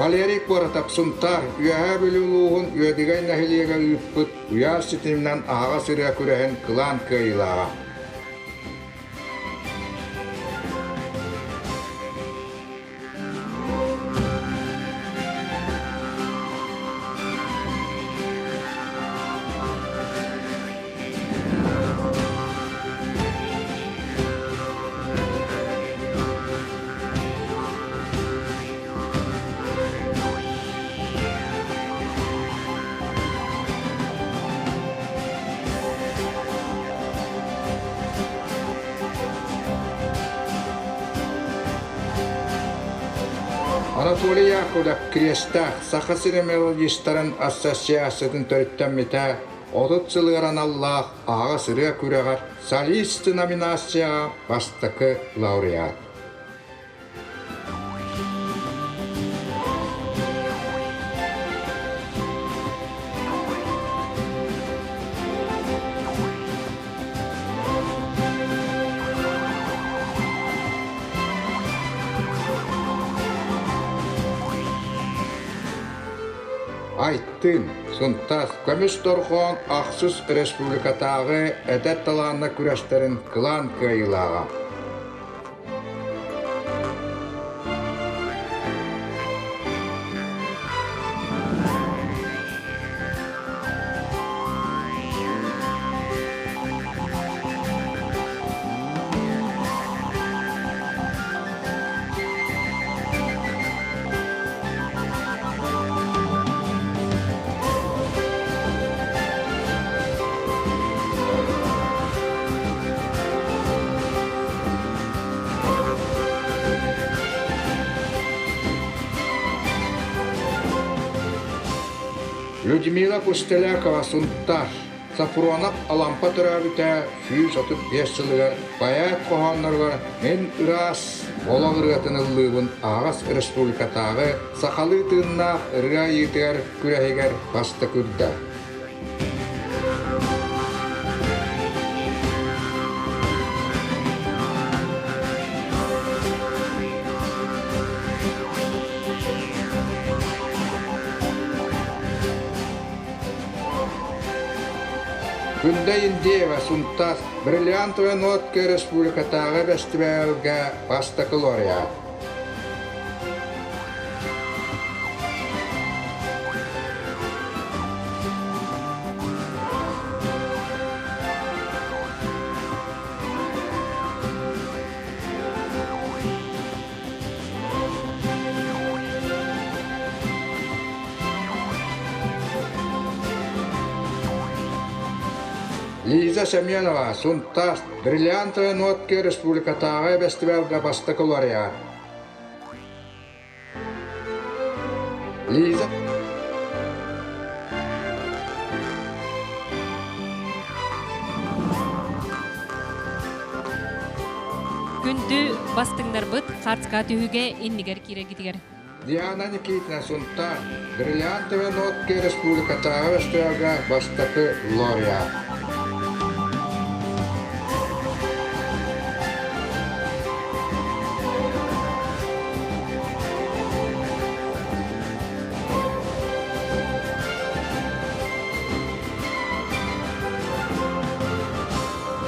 Валерий Куоратап Сунтаар Үөһээ Бүлүү улууһун Үөдүгэй нэһилиэгэ ыыппыт куйаар ситиминэн аһаҕас ырыа күрэһин кылаан кыайыылааҕа. Анатолий Яковлев Кириэстээх Саха сирин мелодистарын ассоциациятын төрүттэммитэ 30 сылыгар аналлаах аһаҕас ырыа күрэҕэр солист номинацияҕа бастакы лауреат. Айттын, Сунтаас, Көмүс дорҕоон ахсыс республикатааҕы эдэр талааннар күрэстэрин кылаан кыайыылааҕа. Людмила Пустелякова Сунтаар Сафронов Алампа төрөөбүтэ 135 сылыгар поэт хоһоонноругар Мин ыраас олох ырыатын ыллыыбын аһаҕас республикатааҕы сахалыы тыыннаах ырыа айыытыгар күрэһигэр бастакы үрдэ. Күндэ Индеева Сунтаас Бриллиантовая нотка республикатааҕы бэстибээлгэ бастакы лауреат. Лиза Семенова, Сунтаас, Бриллиантовая нотка республикатааҕы бэстибээлгэ бастакы лауреат. Лиза Күндү бастыҥнарбыт хартка түһүгэ иннигэр киирэргитигэр. Диана Никитина Сунтаар Бриллиантовая нотка республикатааҕы бэстибээлгэ бастакы лауреат.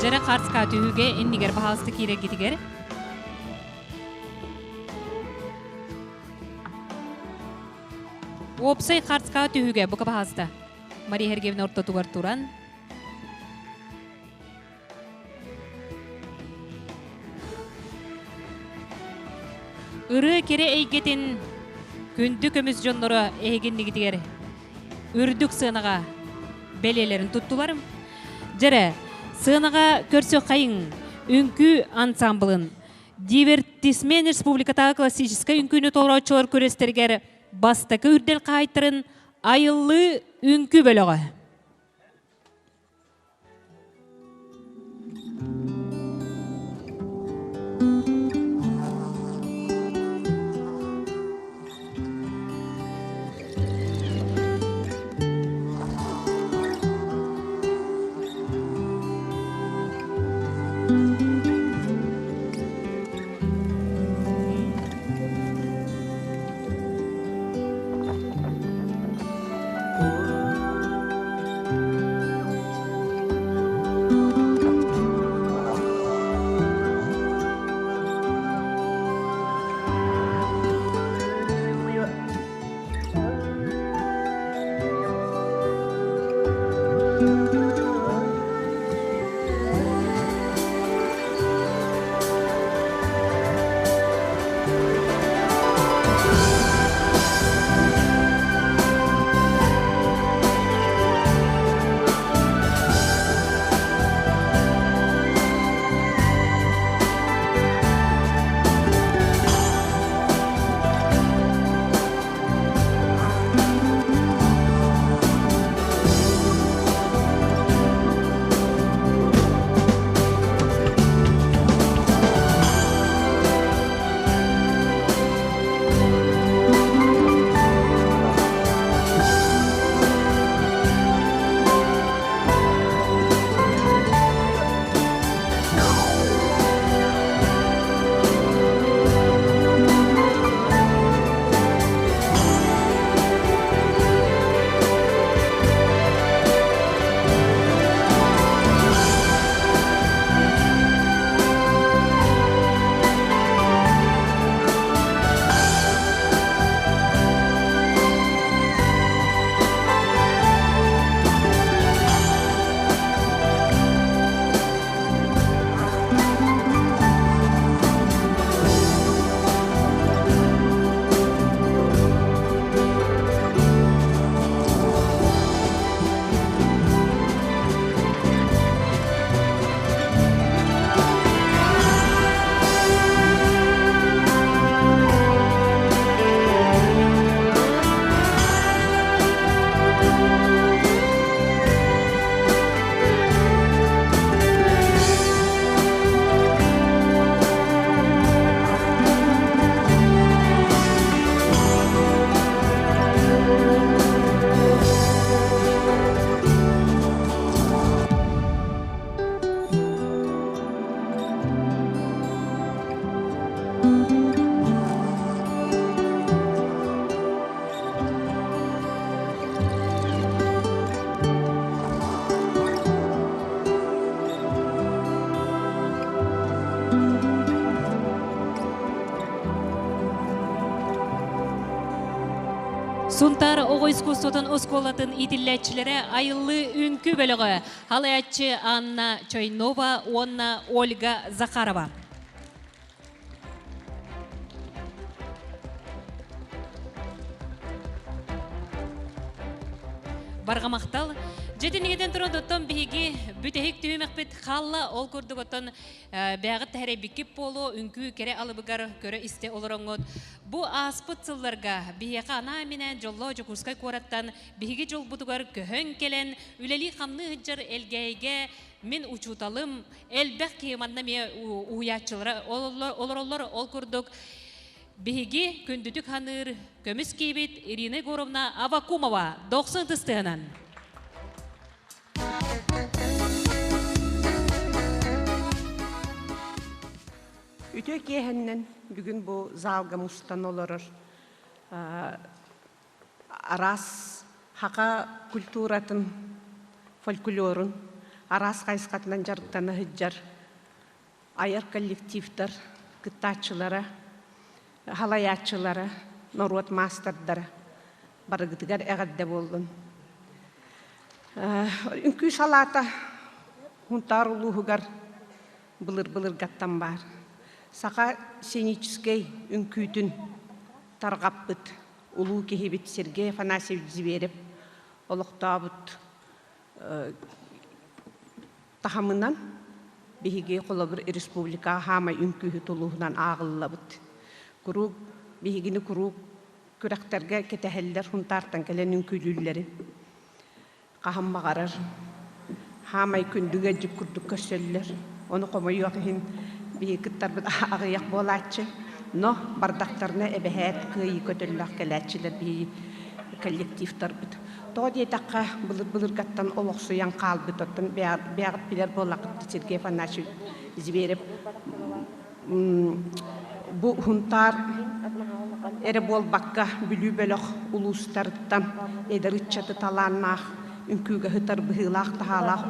Дьэрэ хартка түһүгэ иннигэр баһаалыста киирэргитигэр. Уопсай хартка түһүгэ бука баһаалыста. Мария Сергеевна ортотугар туран Ырыа кэрэ эйгэтин күндү көмүс дьонноро эһигиннигитигэр үрдүк сыанаҕа бэлиэлэрин туттулар. Дьэрэ, сыанаҕа көрсүөххэйиҥ үҥкүү ансамблын Дивертисмен республикатааҕы классическай үҥкүүнү толорооччулар күрэстэригэр бастакы үрдэл хаһаайыттарын Айыллыы үҥкүү бөлөҕө. Сунтаар оҕо искусствотын оскуолатын иитиллээччилэрэ Айыллыы үҥкүү бөлөҕө халайааччы Анна Чойнова уонна Ольга Захарова. Барҕа махтал. Дьэтинигитэн туран оттон биһиги бүтэһик түһүмэхпит хаалла. Ол курдук оттон бэҕит тэһэрэйбиккит буолуо үҥкүү кэрэ алыбыгар көрө-истэ олороҥҥут. Бу ааспыт сылларга биһиэхэ анаан-минээн дьоллоох Дьокуускай куораттан биһиги дьолбутугар көһөн кэлэн үлэлии-хамныы сылдьар Элгээйигэ мин учууталым элбэх киһи манна эмиэ уһуйааччылара олороллор. Ол курдук биһиги күндүтүк ханыыр көмүс киһибит Ирина Егоровна Авакумова дохсун ытыстыһынан. Үтүө киэһэннэн бүгүн бу залга мустан олорор араас хака культуратын, фольклорун араас хайысхатынан дьарыктана сылдьар айар коллективтар кыттааччылара, халайааччылара, норуот маастардара барыгытыгар эҕэрдэ буоллун. Үҥкүү салаата Хунтаар улууһугар былыр-былыргаттан баар. Саха сценическэй үҥкүүтүн тарҕаппыт улуу киһибит Сергей Афанасьевич Зверев олохтообут таһымынан биһиги холобур республикаҕа хаамай үҥкүүһүт улууһунан ааҕыллабыт. Куруук биһигини куруук күрэхтэргэ кэтэһэллэр, Хунтаартан кэлэн үҥкүүлүүллэрин. Хаһан баҕарар хаамай күндүгэ дьип курдук көрсөллөр. Ону хомойуох иһин биһиги кыттарбыт аҕыйах буолааччы. Но бардахтарына эбэһээт кыайыы көтөллөөх кэлээччилэр биһиги коллективтарбыт. Тоҕо диэтэххэ, былыр-былыргаттан олохсуйан хаалбыт, оттон бэйэҕит билэр буоллаххыт Сергей Афанасьевич Зверев бу Хунтаар эрэ буолбакка, Бүлүү бөлөх улуустарыттан эдэр ыччаты талааннаах, үҥкүүгэ сытар быһыылаах-таһаалаах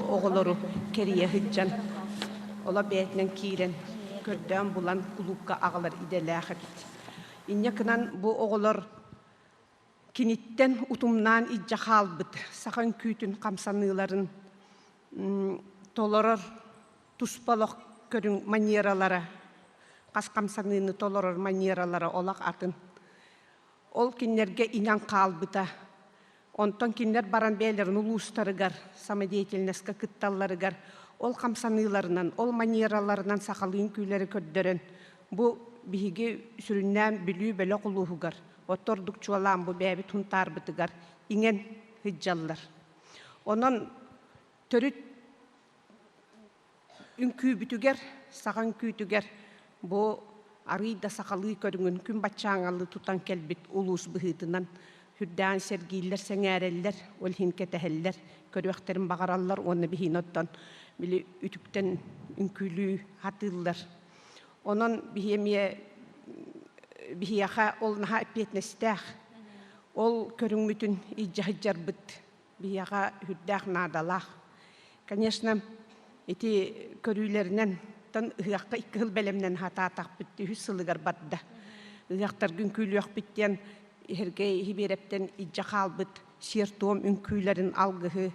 оҕолору кэрийэ сылдьан, олох бэйэтинэн киирэн, көрдөөн булан кулуупка аҕалар идэлээх эбит. Инньэ гынан бу оҕолор киниттэн утумнаан илдьэ хаалбыт саха үҥкүүтүн хамсаныыларын толорор туспа олох көрүҥ манералара, хас хамсаныыны толорор манералара олох атын. Ол кинилэргэ иҥэн хаалбыта. Онтон кинилэр баран бэйэлэрин улуустарыгар самодеятельноска кытталларыгар ол хамсаныыларынан, ол манераларынан сахалыы үҥкүүлэри көрдөрөн, бу биһиги сүрүннээн Бүлүү бөлөх улууһугар, оттон ордук чуолаан бу бэйэбит Хунтаарбытыгар иҥэн сылдьаллар. Онон төрүт Үҥкүүбүтүгэр, саха үҥкүүтүгэр бу арыый да сахалыы көрүҥүн күн баччааҥалыы тутан кэлбит улуус быһыытынан сүрдээҕин сэргииллэр, сэҥээрэллэр, ол иһин кэтэһэллэр, көрүөхтэрин баҕараллар уонна биһиини оттон били үтүктэн үҥкүүлүү сатыыллар. Онон биһи эмиэ биһиэхэ ол наһаа эппиэтинэстээх. Ол көрүҥмүтүн илдьэ сылдьарбыт биһиэхэ сүрдээх наадалаах. Конечно, ити көрүүлэринэн тан ыһыахха икки сыл бэлэмнэн хатаатахпыт үһүс сылыгар барда. Ыһыахтаргын күүлүөхпүт диэн Сергей Хибиэрэптэн илдьэ хаалбыт сиэр-туом үҥкүүлэрин алгыһы,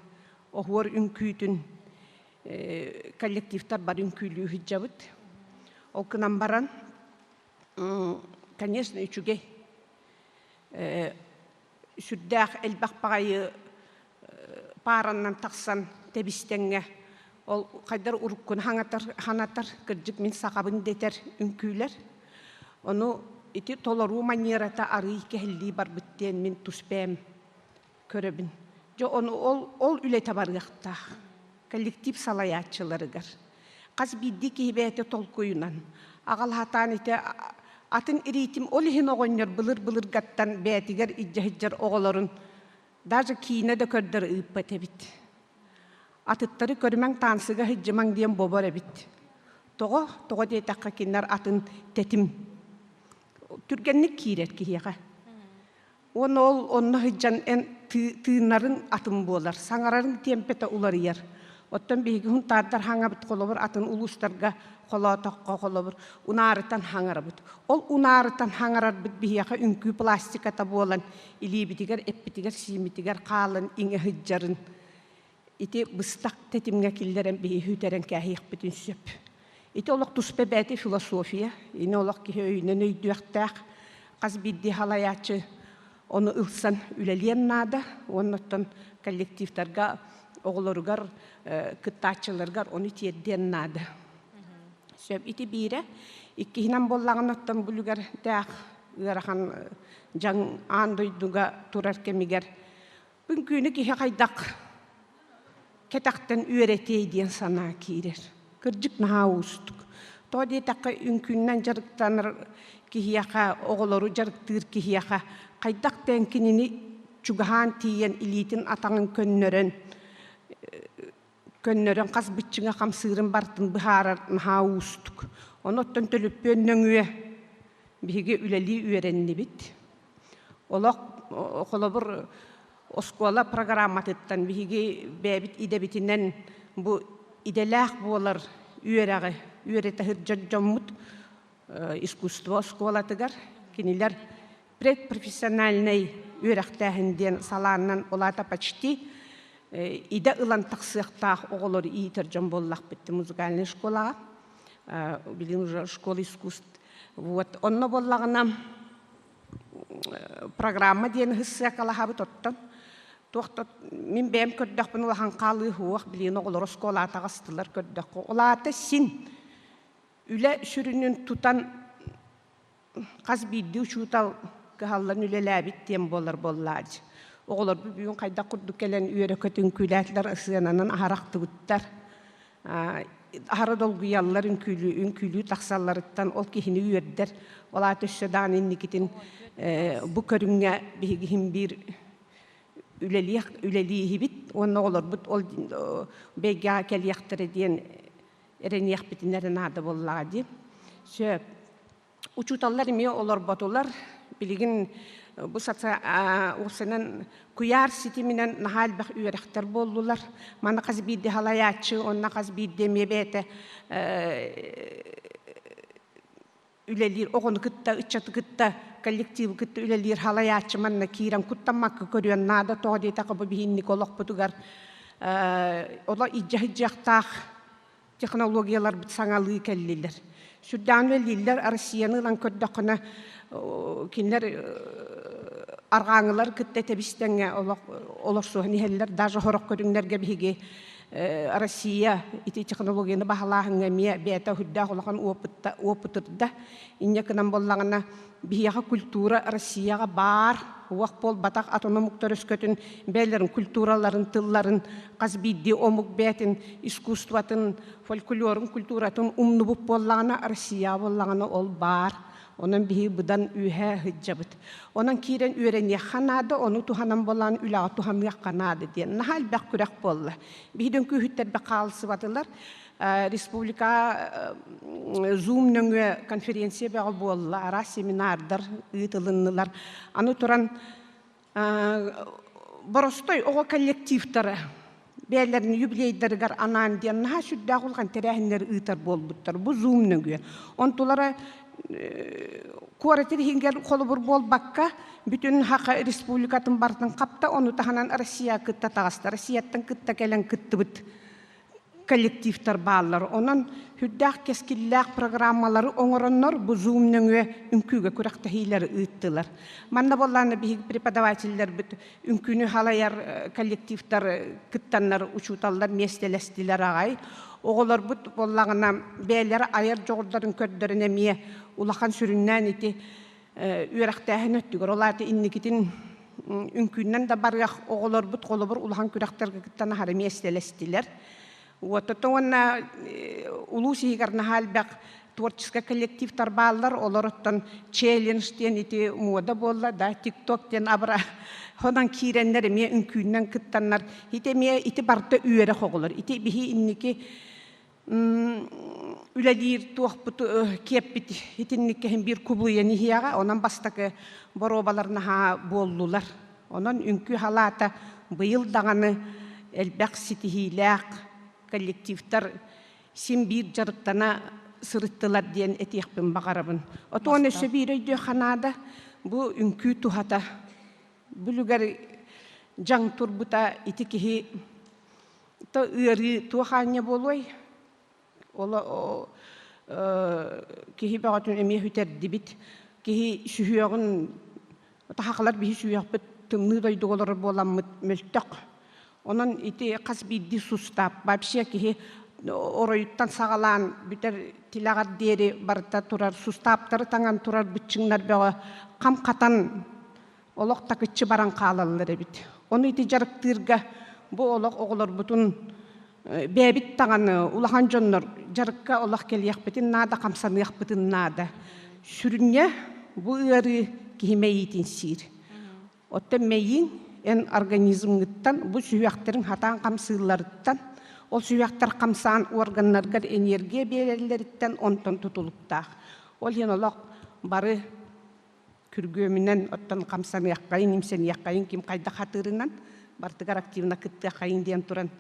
оһуор үҥкүүтүн коллективтар бары үҥкүүлүү сылдьабыт. Ол гынан баран, конечно, үчүгэй. Сүрдээх элбэх баҕайы паараннан тахсан тэбистэҥҥэ ол хайдар уруккуну хаҥатар ханатар кырдьык мин сахабын дэтэр үҥкүүлэр ону ити толоруу маньыарата арыый кэһиллии барбыт диэн мин тус бэйэм көрөбүн дьэ ону ол ол үлэтэ барыахтаах коллектив салайааччыларыгар хас биирдии киһи бэйэтэ толкуйунан аҕалаһатаан ити атын ритм ол иһин оҕонньор былыр-былыргаттан бэйэтигэр илдьэ сылдьар оҕолорун даже киинэ да көрдөр ыыппат эбит атыттары көрүмэҥ таансыга сылдьымаҥ диэн бобор эбит тоҕо тоҕо диэтэххэ кинилэр атын тэтим түргэнник киирэр киһиэхэ Уонна ол онно сылдьан эн тыынарын атын буолар, саҥарарын тиэмпэтэ уларыйар. Оттон биһиги хунтаардар хаҥабыт холобур атын улуустарга холоотоххо холобур унаарытан хаҥарабыт. Ол унаарытан хаҥарарбыт биһиэхэ үҥкүү пластиката буолан илиибитигэр, эппитигэр-сииммитигэр хаалан иҥэ сылдьарын ити быстах тэтимҥэ киллэрэн биһи сүтэрэн кээһиэхпитин сөп. Ити олох туспа бэйэтэ философия, ини олох киһи өйүнэн өйдүөхтээх, хас биирдии халайааччы ону ылсан үлэлиэн наада уонна оттон коллективтарга оҕолоругар кыттааччыларыгар ону тиэрдиэн наада. Сөп ити биирэ. Иккиһинэн буоллаҕына оттон бүлүгэрдээх ыарахан дьаҥ аан дойдуга турар кэмигэр Үҥкүүнү киһи хайдах кэтэхтэн үөрэтиэй диэн санаа киирэр. Кырдьык наһаа уустук. Тоҕо диэтэххэ, үҥкүүннэн дьарыктанар киһиэхэ, оҕолору дьарыктыыр киһиэхэ хайдах тэҥ кинини чугаһаан тиийэн илиитин атаҕын көннөрөн көннөрөн хас быччыҥа хамсыырын барытын быһаарар наһаа уустук. Ону оттон төлөпүөн нөҥүө биһиги үлэлии үөрэннибит. Олох холобур оскуола программатыттан биһиги бэйэбит идэбитинэн бу идэлээх буолар үөрэҕи үөрэтэ сылдьар дьоммут искусство оскуолатыгар кинилэр предпрофессиональнай үөрэхтээһин диэн салааннан улаата почти идэ ылан тахсыахтаах оҕолору иитэр дьон буоллахпыт музыкальнай школаҕа билин уже школа искусств вот онно буоллаҕына программа диэн ыһыссыакалаһабыт оттон туох да мин бэйэм көрдөхпүн улахан хаалыы суох билигин оҕолор оскуолаҕа таҕыстылар көрдөххө ол аата син үлэ сүрүнүн тутан хас биирдии учуутал кыһаллан үлэлээбит диэн буолар буоллаадьы. Оҕолорбут бүгүн хайдах курдук кэлэн үөрэ-көтө үҥкүүлээтилэр, сыананан аһарахтыбыттар. Аһара долгуйаллар, үҥкүүлүү, үҥкүүлүү тахсалларыттан ол киһини үөрдэр. Ол аата өссө даҕаны инникитин бу көрүҥҥэ биһиги иһин биир үлэлиэх үлэлииһибит уонна оҕолорбут ол бэйгэҕэ кэлиэхтэрэ диэн эрэниэхпитин эрэ наада буоллаҕа дии. Сөп. Учууталлар эмиэ олорботулар. Билигин бу уопсайынан куйаар ситиминэн наһаа элбэх үөрэхтэр буоллулар. Маны хас биирдии халайааччы, онно хас биирдии эмиэ бэйэтэ үлэлиир оҕону кытта, ыччаты кытта, коллективы кытта үлэлиир халайааччы манна киирэн куттаммакка көрүөн наада. Тоҕо диэтэххэ бу биһинник олохпутугар оло илдьэ сылдьыахтаах технологияларбыт саҥалыы кэллилэр. Сүрдээн үлэлииллэр Россияны ылан көрдөххүнэ, кинилэр арҕааҥылар кытта тэбис-тэҥҥэ олох олорсуһан иһэллэр. Даже сорох көрүҥнэргэ биһиги Россия ити технологияны баһылааһыҥҥа эмиэ бэйэтэ үрдээх улахан опытта опытырда. Инньэ гынан буоллаҕына, биһиэхэ культура Россияҕа баар, уох буолбатах атын омуктар өскөтүн бэйэлэрин культураларын, тылларын, хас биирдии омук бэйэтин искусствотын, фольклорун, культуратын умнубут буоллаҕына, Россия буоллаҕына ол баар. Онон биһиги быдан үөһэ сылдьабыт. Онон киирэн үөрэниэххэ наада, ону туһанан буолан үлэҕэ туһаныахха наада диэн. Наһаа элбэх күрэх буолла. Биһиги үҥкүүһүттэрбэ хаалсыбатылар. Республика Zoom нөҥүө конференция бөҕө буолла, араас семинардар ыытылыннылар. Аны туран боростой оҕо коллективтара бэйэлэрин юбилейдарыгар анаан диэн наһаа сүрдээх улахан тэрээһиннэр ыытар буолбуттар. Бу Zoom нөҥүө. Онтулара куорат иһигэр холобур буолбакка, бүтүн Саха Республикатын барытын хапта, ону таһынан Россия кытта таҕыста. Россияттан кытта кэлэн кыттыбыт коллективтар бааллар. Онон сүрдээх кэскиллээх программалары оҥороннор бу Zoom нөҥүө үҥкүүгэ күрэхтэһиилэри ыыттылар. Манна буоллаана биһиги преподавателлэрбит үҥкүүнү халайар коллективтар кыттаннар учууталлар миэстэлэстилэр аҕай. Оҕолорбут буоллаҕына бэйэлэрэ айар дьоҕурдарын көрдөрөн эмиэ улахан сүрүннээн ити үөрэхтээһин өттүгэр ол аата инникитин үҥкүүннэн да барыах оҕолорбут холобур улахан күрэхтэргэ кыттан аһары миэстэлэстилэр. Уоттата уонна улуус иһигэр наһаа элбэх творческай коллективтар бааллар. Олор оттон челлендж диэн ити муода буолла да, тикток диэн абыра хонон киирэннэр эмиэ үҥкүүннэн кыттаннар. Ити эмиэ ити барыта үөрэх оҕолор. Ити биһи инники үлэлиир туохпут киэппит итинник кэһин биир кубулуйан иһиэҕэ онон бастакы боруобалар наһаа буоллулар онон үҥкүү халаата быйыл даҕаны элбэх ситиһиилээх. коллективтар син биир дьарыктана сырыттылар диэн этиэхпин баҕарабын. Отуон өссө биир өйдүөххэ наада, бу үҥкүү туһата. Бүлүгэр дьаҥ турбута ити киһи то ыарыы туох аанньа буолуой? Ол киһи бөҕөтүн эмиэ сүтэрдибит. Киһи сүһүөҕүн тахахалар биһи сүһүөхпүт тымныы дойдуга олорор буоламмыт мөлтөх. Онон ити хас биирдии сустаап вообще киһи оройуттан саҕалаан бүтэр тилэҕэр диэри барыта турар сустааптары таҥан турар быччыҥнар бөҕө хам хатан олох такыччы баран хаалаллар эбит. Ону ити дьарыктыырга бу олох оҕолорбутун бэйэбит даҕаны улахан дьоннор дьарыкка олох кэлиэхпитин наада, хамсаныахпытын наада. Сүрүнньэ бу ыарыы киһи мэйиитин сиир. Оттон мэйииҥ эн организмҥыттан бу сүһүөхтэриҥ хатаан хамсыылларыттан, ол сүһүөхтэр хамсаан органнаргар энергия биэрэллэриттэн онтон тутулуктаах. Ол иһин олох бары күргүөмүнэн оттон хамсаныаххайын, имсэниэххэйин ким хайдах хатыырынан бартыгар активно кыттыаххайын диэн туран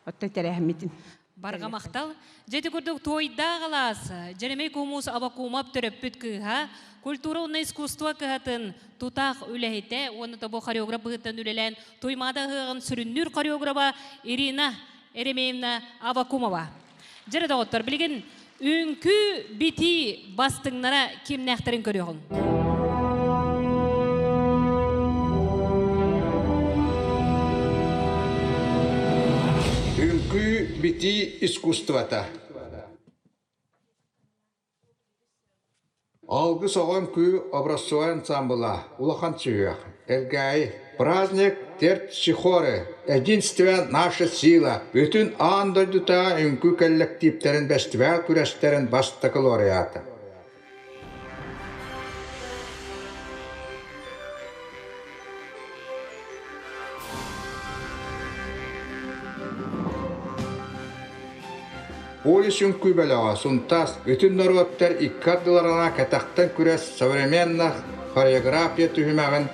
оттон тэрээһиммитин Барҕа махтал. Дьэ ити курдук туойдаах алаас Дьэрэмэй Кумус Абакумов төрөппүт кыыһа, культура уонна искусство кыһатын тутаах үлэһитэ уонна тобо хореограф быһыттан үлэлээн Туймаада ыһыаҕын сүрүннүүр хореограба Ирина Еремеевна Авакумова. Дьэрэ доҕоттор, билигин үҥкүү битии бастыҥнара кимнээхтэрин көрүөҕүҥ. Үҥкүү битии искусствота. Алгыс оҕо үҥкүү образцовай ансаамбыла улахан сүһүөх Элгээйи Праздник Терпсихоры Единство наша сила бүтүн аан дойдутааҕы үҥкүү кэллэктииптэрин бэстибээл күрэстэрин бастакы лауреата. Полис үҥкүү бөлөҕө Сунтаас бүтүн норуоттар икки ардыларына кэтэхтэн күрэс современных хореография түһүмэҕин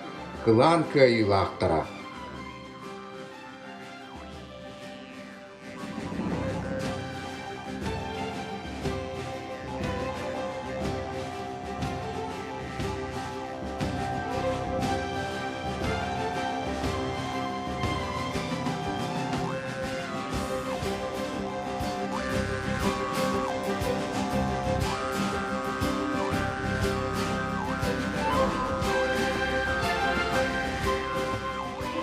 кылаан кыайыылаахтара.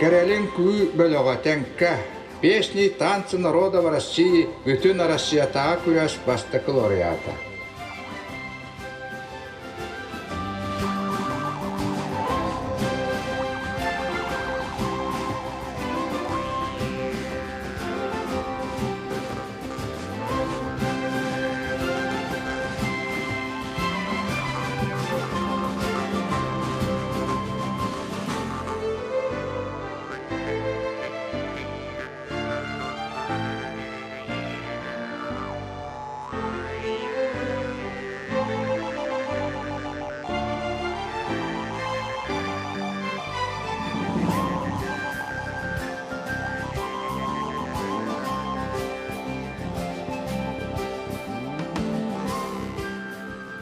Кэрэлин күү бөлөҕө Тэҥкэ Песни танцы народов России бүтүн Россиятааҕы күрэс бастакы лауреата.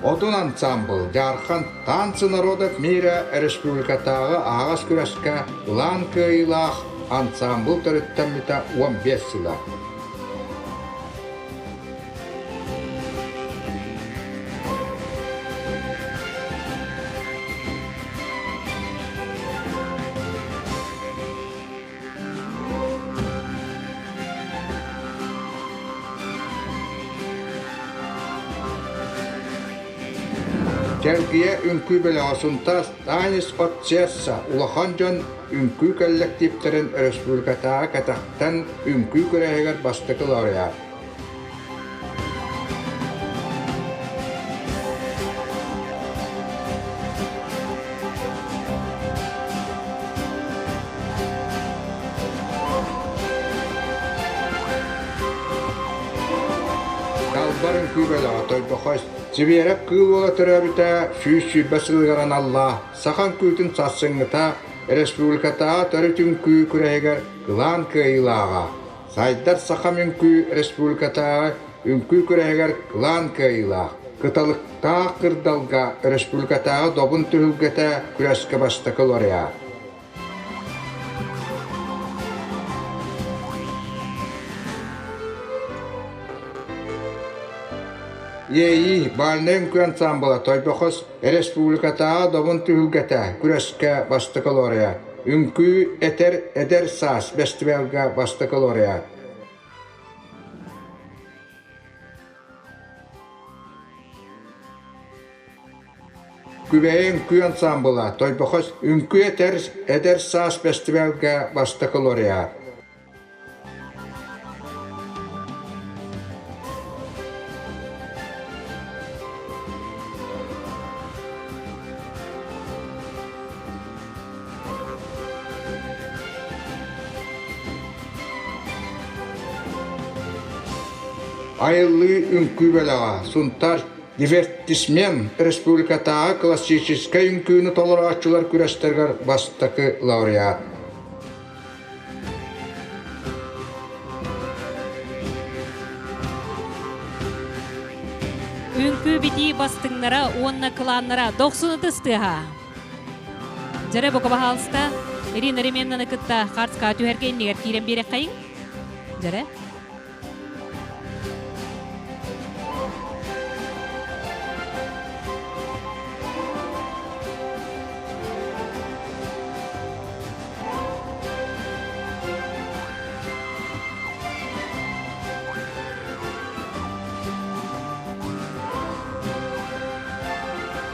Одун ансаамбыл Дьаархан Танцы народов мира республикатааҕы аһаҕас күрэскэ ылаан кыайыылаах ансаамбыл төрүттэммитэ 15 сыла. Чэлгийэ үҥкүү бөлөҕө Сунтаас Танец от сердца улахан дьон үҥкүү кэллэктииптэрин республикатааҕы кэтэхтэн үҥкүү күрэһигэр бастакы лауреат. Далбар үҥкүү бөлөҕө Тойбохой Сибиэрэп кыыл уола төрөөбүтэ 120 сылыгар аналлаах саха үҥкүүтүн сарсыҥҥыта республикатааҕы төрүт үҥкүү күрэһигэр кылаан кыайыылааҕа. Сайдар сахам үҥкүү республикатааҕы үҥкүү күрэһигэр кылаан кыайыылаах, Кыталыктаах кырдалга республикатааҕы Добун түһүлгэтэ күрэскэ бастакы лауреат. Иэйии бальнай үҥкүү ансаамбыла Тойбохос республикатааҕы Добун түһүлгэтэ күрэскэ бастакы лауреат. Үҥкүү этэр эдэр саас бэстибээлгэ бастакы лауреат. Күбэйэ үҥкүү ансаамбыла Тойбохос үҥкүү этэр эдэр саас бэстибээлгэ бастакы лауреат. Айыллыы үҥкүү бэлэҕэ Сунтаар Дивертисмен республикатааҕы классическай үҥкүүнү толорооччулар күрэстэригэр бастакы лауреат. Үҥкүү битии бастыҥнара уонна кылааннара дохсун ытыс тыаһа. Дьэрэ бука баһаалыста Ирина Ременнаны кытта хаарцка түһэргэ иннигэр киирэн биэрэххэйиҥ. Дьэрэ.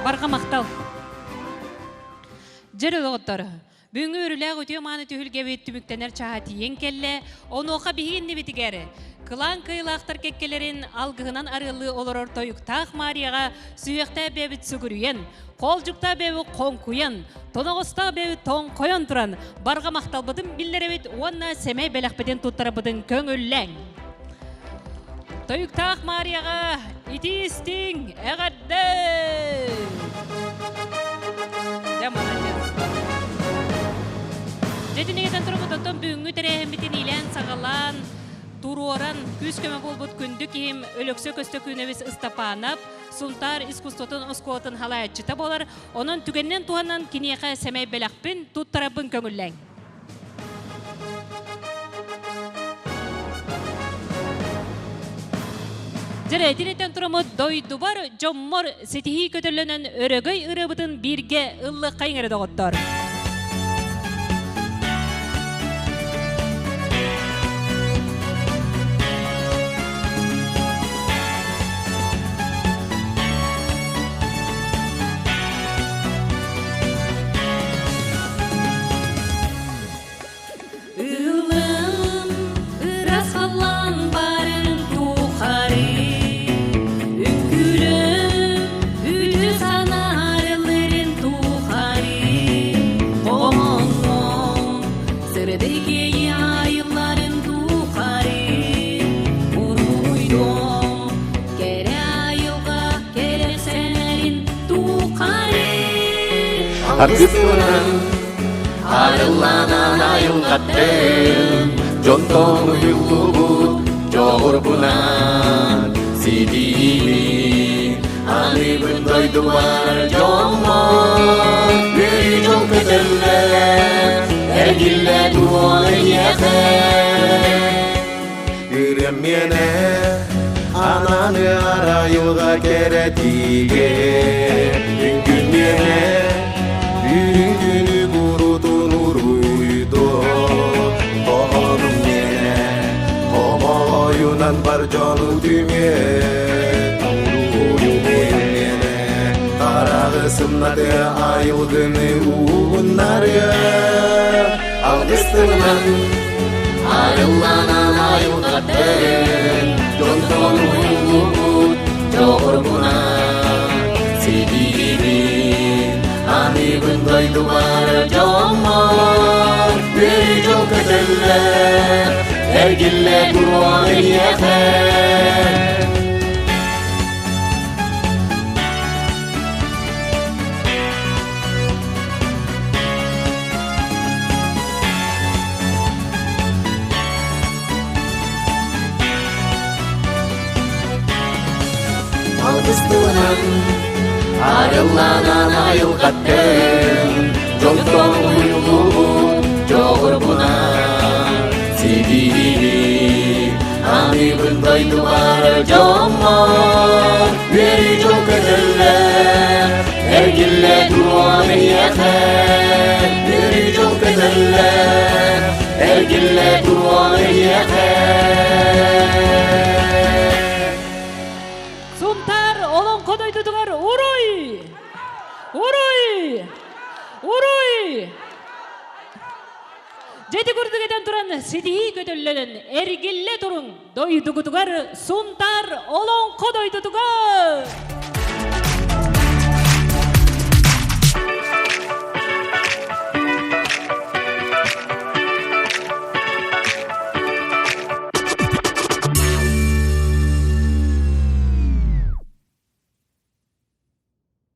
Барҕа махтал. Дьэр доҕоттор, бүгүҥҥү үөрүүлээх үтүө мааны түһүлгэбит түмүктэнэр чааһа тиийэн кэллэ. Онуоха биһиги иннибитигэр кылаан кыайыылаахтар кэккэлэрин алгыһынан арыаллыы олорор тойуктаах Марияҕа сүһүөхтээх бэйэбит сүгүрүйэн, хоолдьуктаах бэйэбит хоҥкуйан, тоноҕостоох бэйэбит тоҥхойон туран барҕа махталбытын биллэрэбит уонна сэмэй бэлэхпитин туттарарбытын көҥүллээҥ. Тойуктаах Марияҕа итии-истиҥ эҕэрдэ! Дьэ, молодец. Дьэ, итинигитэн турабыт, оттон бүгүҥҥү тэрээһиммитин иилээн-саҕалаан, туруоран, күүс-көмө буолбут күндү киһим Өлөксө Көстөкүүнэбис Ыстапаанап, Сунтаар искусствотын оскуолатын халаайаччыта буолар. Онон түгэнинэн туһанан киниэхэ сэмэй бэлэхпин туттарарбын көҥүллээҥ. Дьэрэ, итинитэн тураммыт дойдубар, дьоммор ситиһии көтөллөнөн өрөгөй ырыабытын бииргэ ыллыаххайыҥ эрэ доҕоттор. Ылым ыраас халлаан барын тухары Үҥкүүлүм үтүө санаарыларын тухары Хомоҥҥом сырдык иэйии айылларын тухары Уруйдуом кэрэ айылҕа кэрэхсэнэрин тухары Аргыстынан арылланан айылҕаттын дьонтон уһуллубут дьоҕурбунан ситиһиибин аныыбын дойдубар дьоммор үөрүү дьол көтөллөр эргиллэ туруо эйиэхэ Ырыам миэнэ ананы арайылга кэрэтигэ Үҥкүн миэнэ үрүҥ күнү курутун уруйдо Хоһоонум миэнэ хомоҕойунан бар дьону түмүө Уруйум миэнэ хараҕы сымнатыа айылгыны ууннарыа Алгыс тылынан арылланан айылҕаттан дьонтон уһуллубут дьоҕурбунан ситиһиибин аныыбын дойдубар дьоммор үөрүү дьол көтөллөр эргиллэ туруо эйиэхэ. Арылланан айылҕаттан Дьонтон уһуйуллубут дьоҕурбунан Сибиири аныыбын дойдубар дьоммор Үөрүү дьол көтөллөр Эргиллэ туруом эйиэхэ Үөрүү дьол көтөллөр Эргиллэ туруом эйиэхэ Сунтаар олоҥхо дойдутугар уруй! Уруй! Уруй! Дьэти курдук этэн туран ситиһии көтөллөнөн эргиллэ туруҥ дойдугутугар Сунтаар олоҥхо дойдутугар!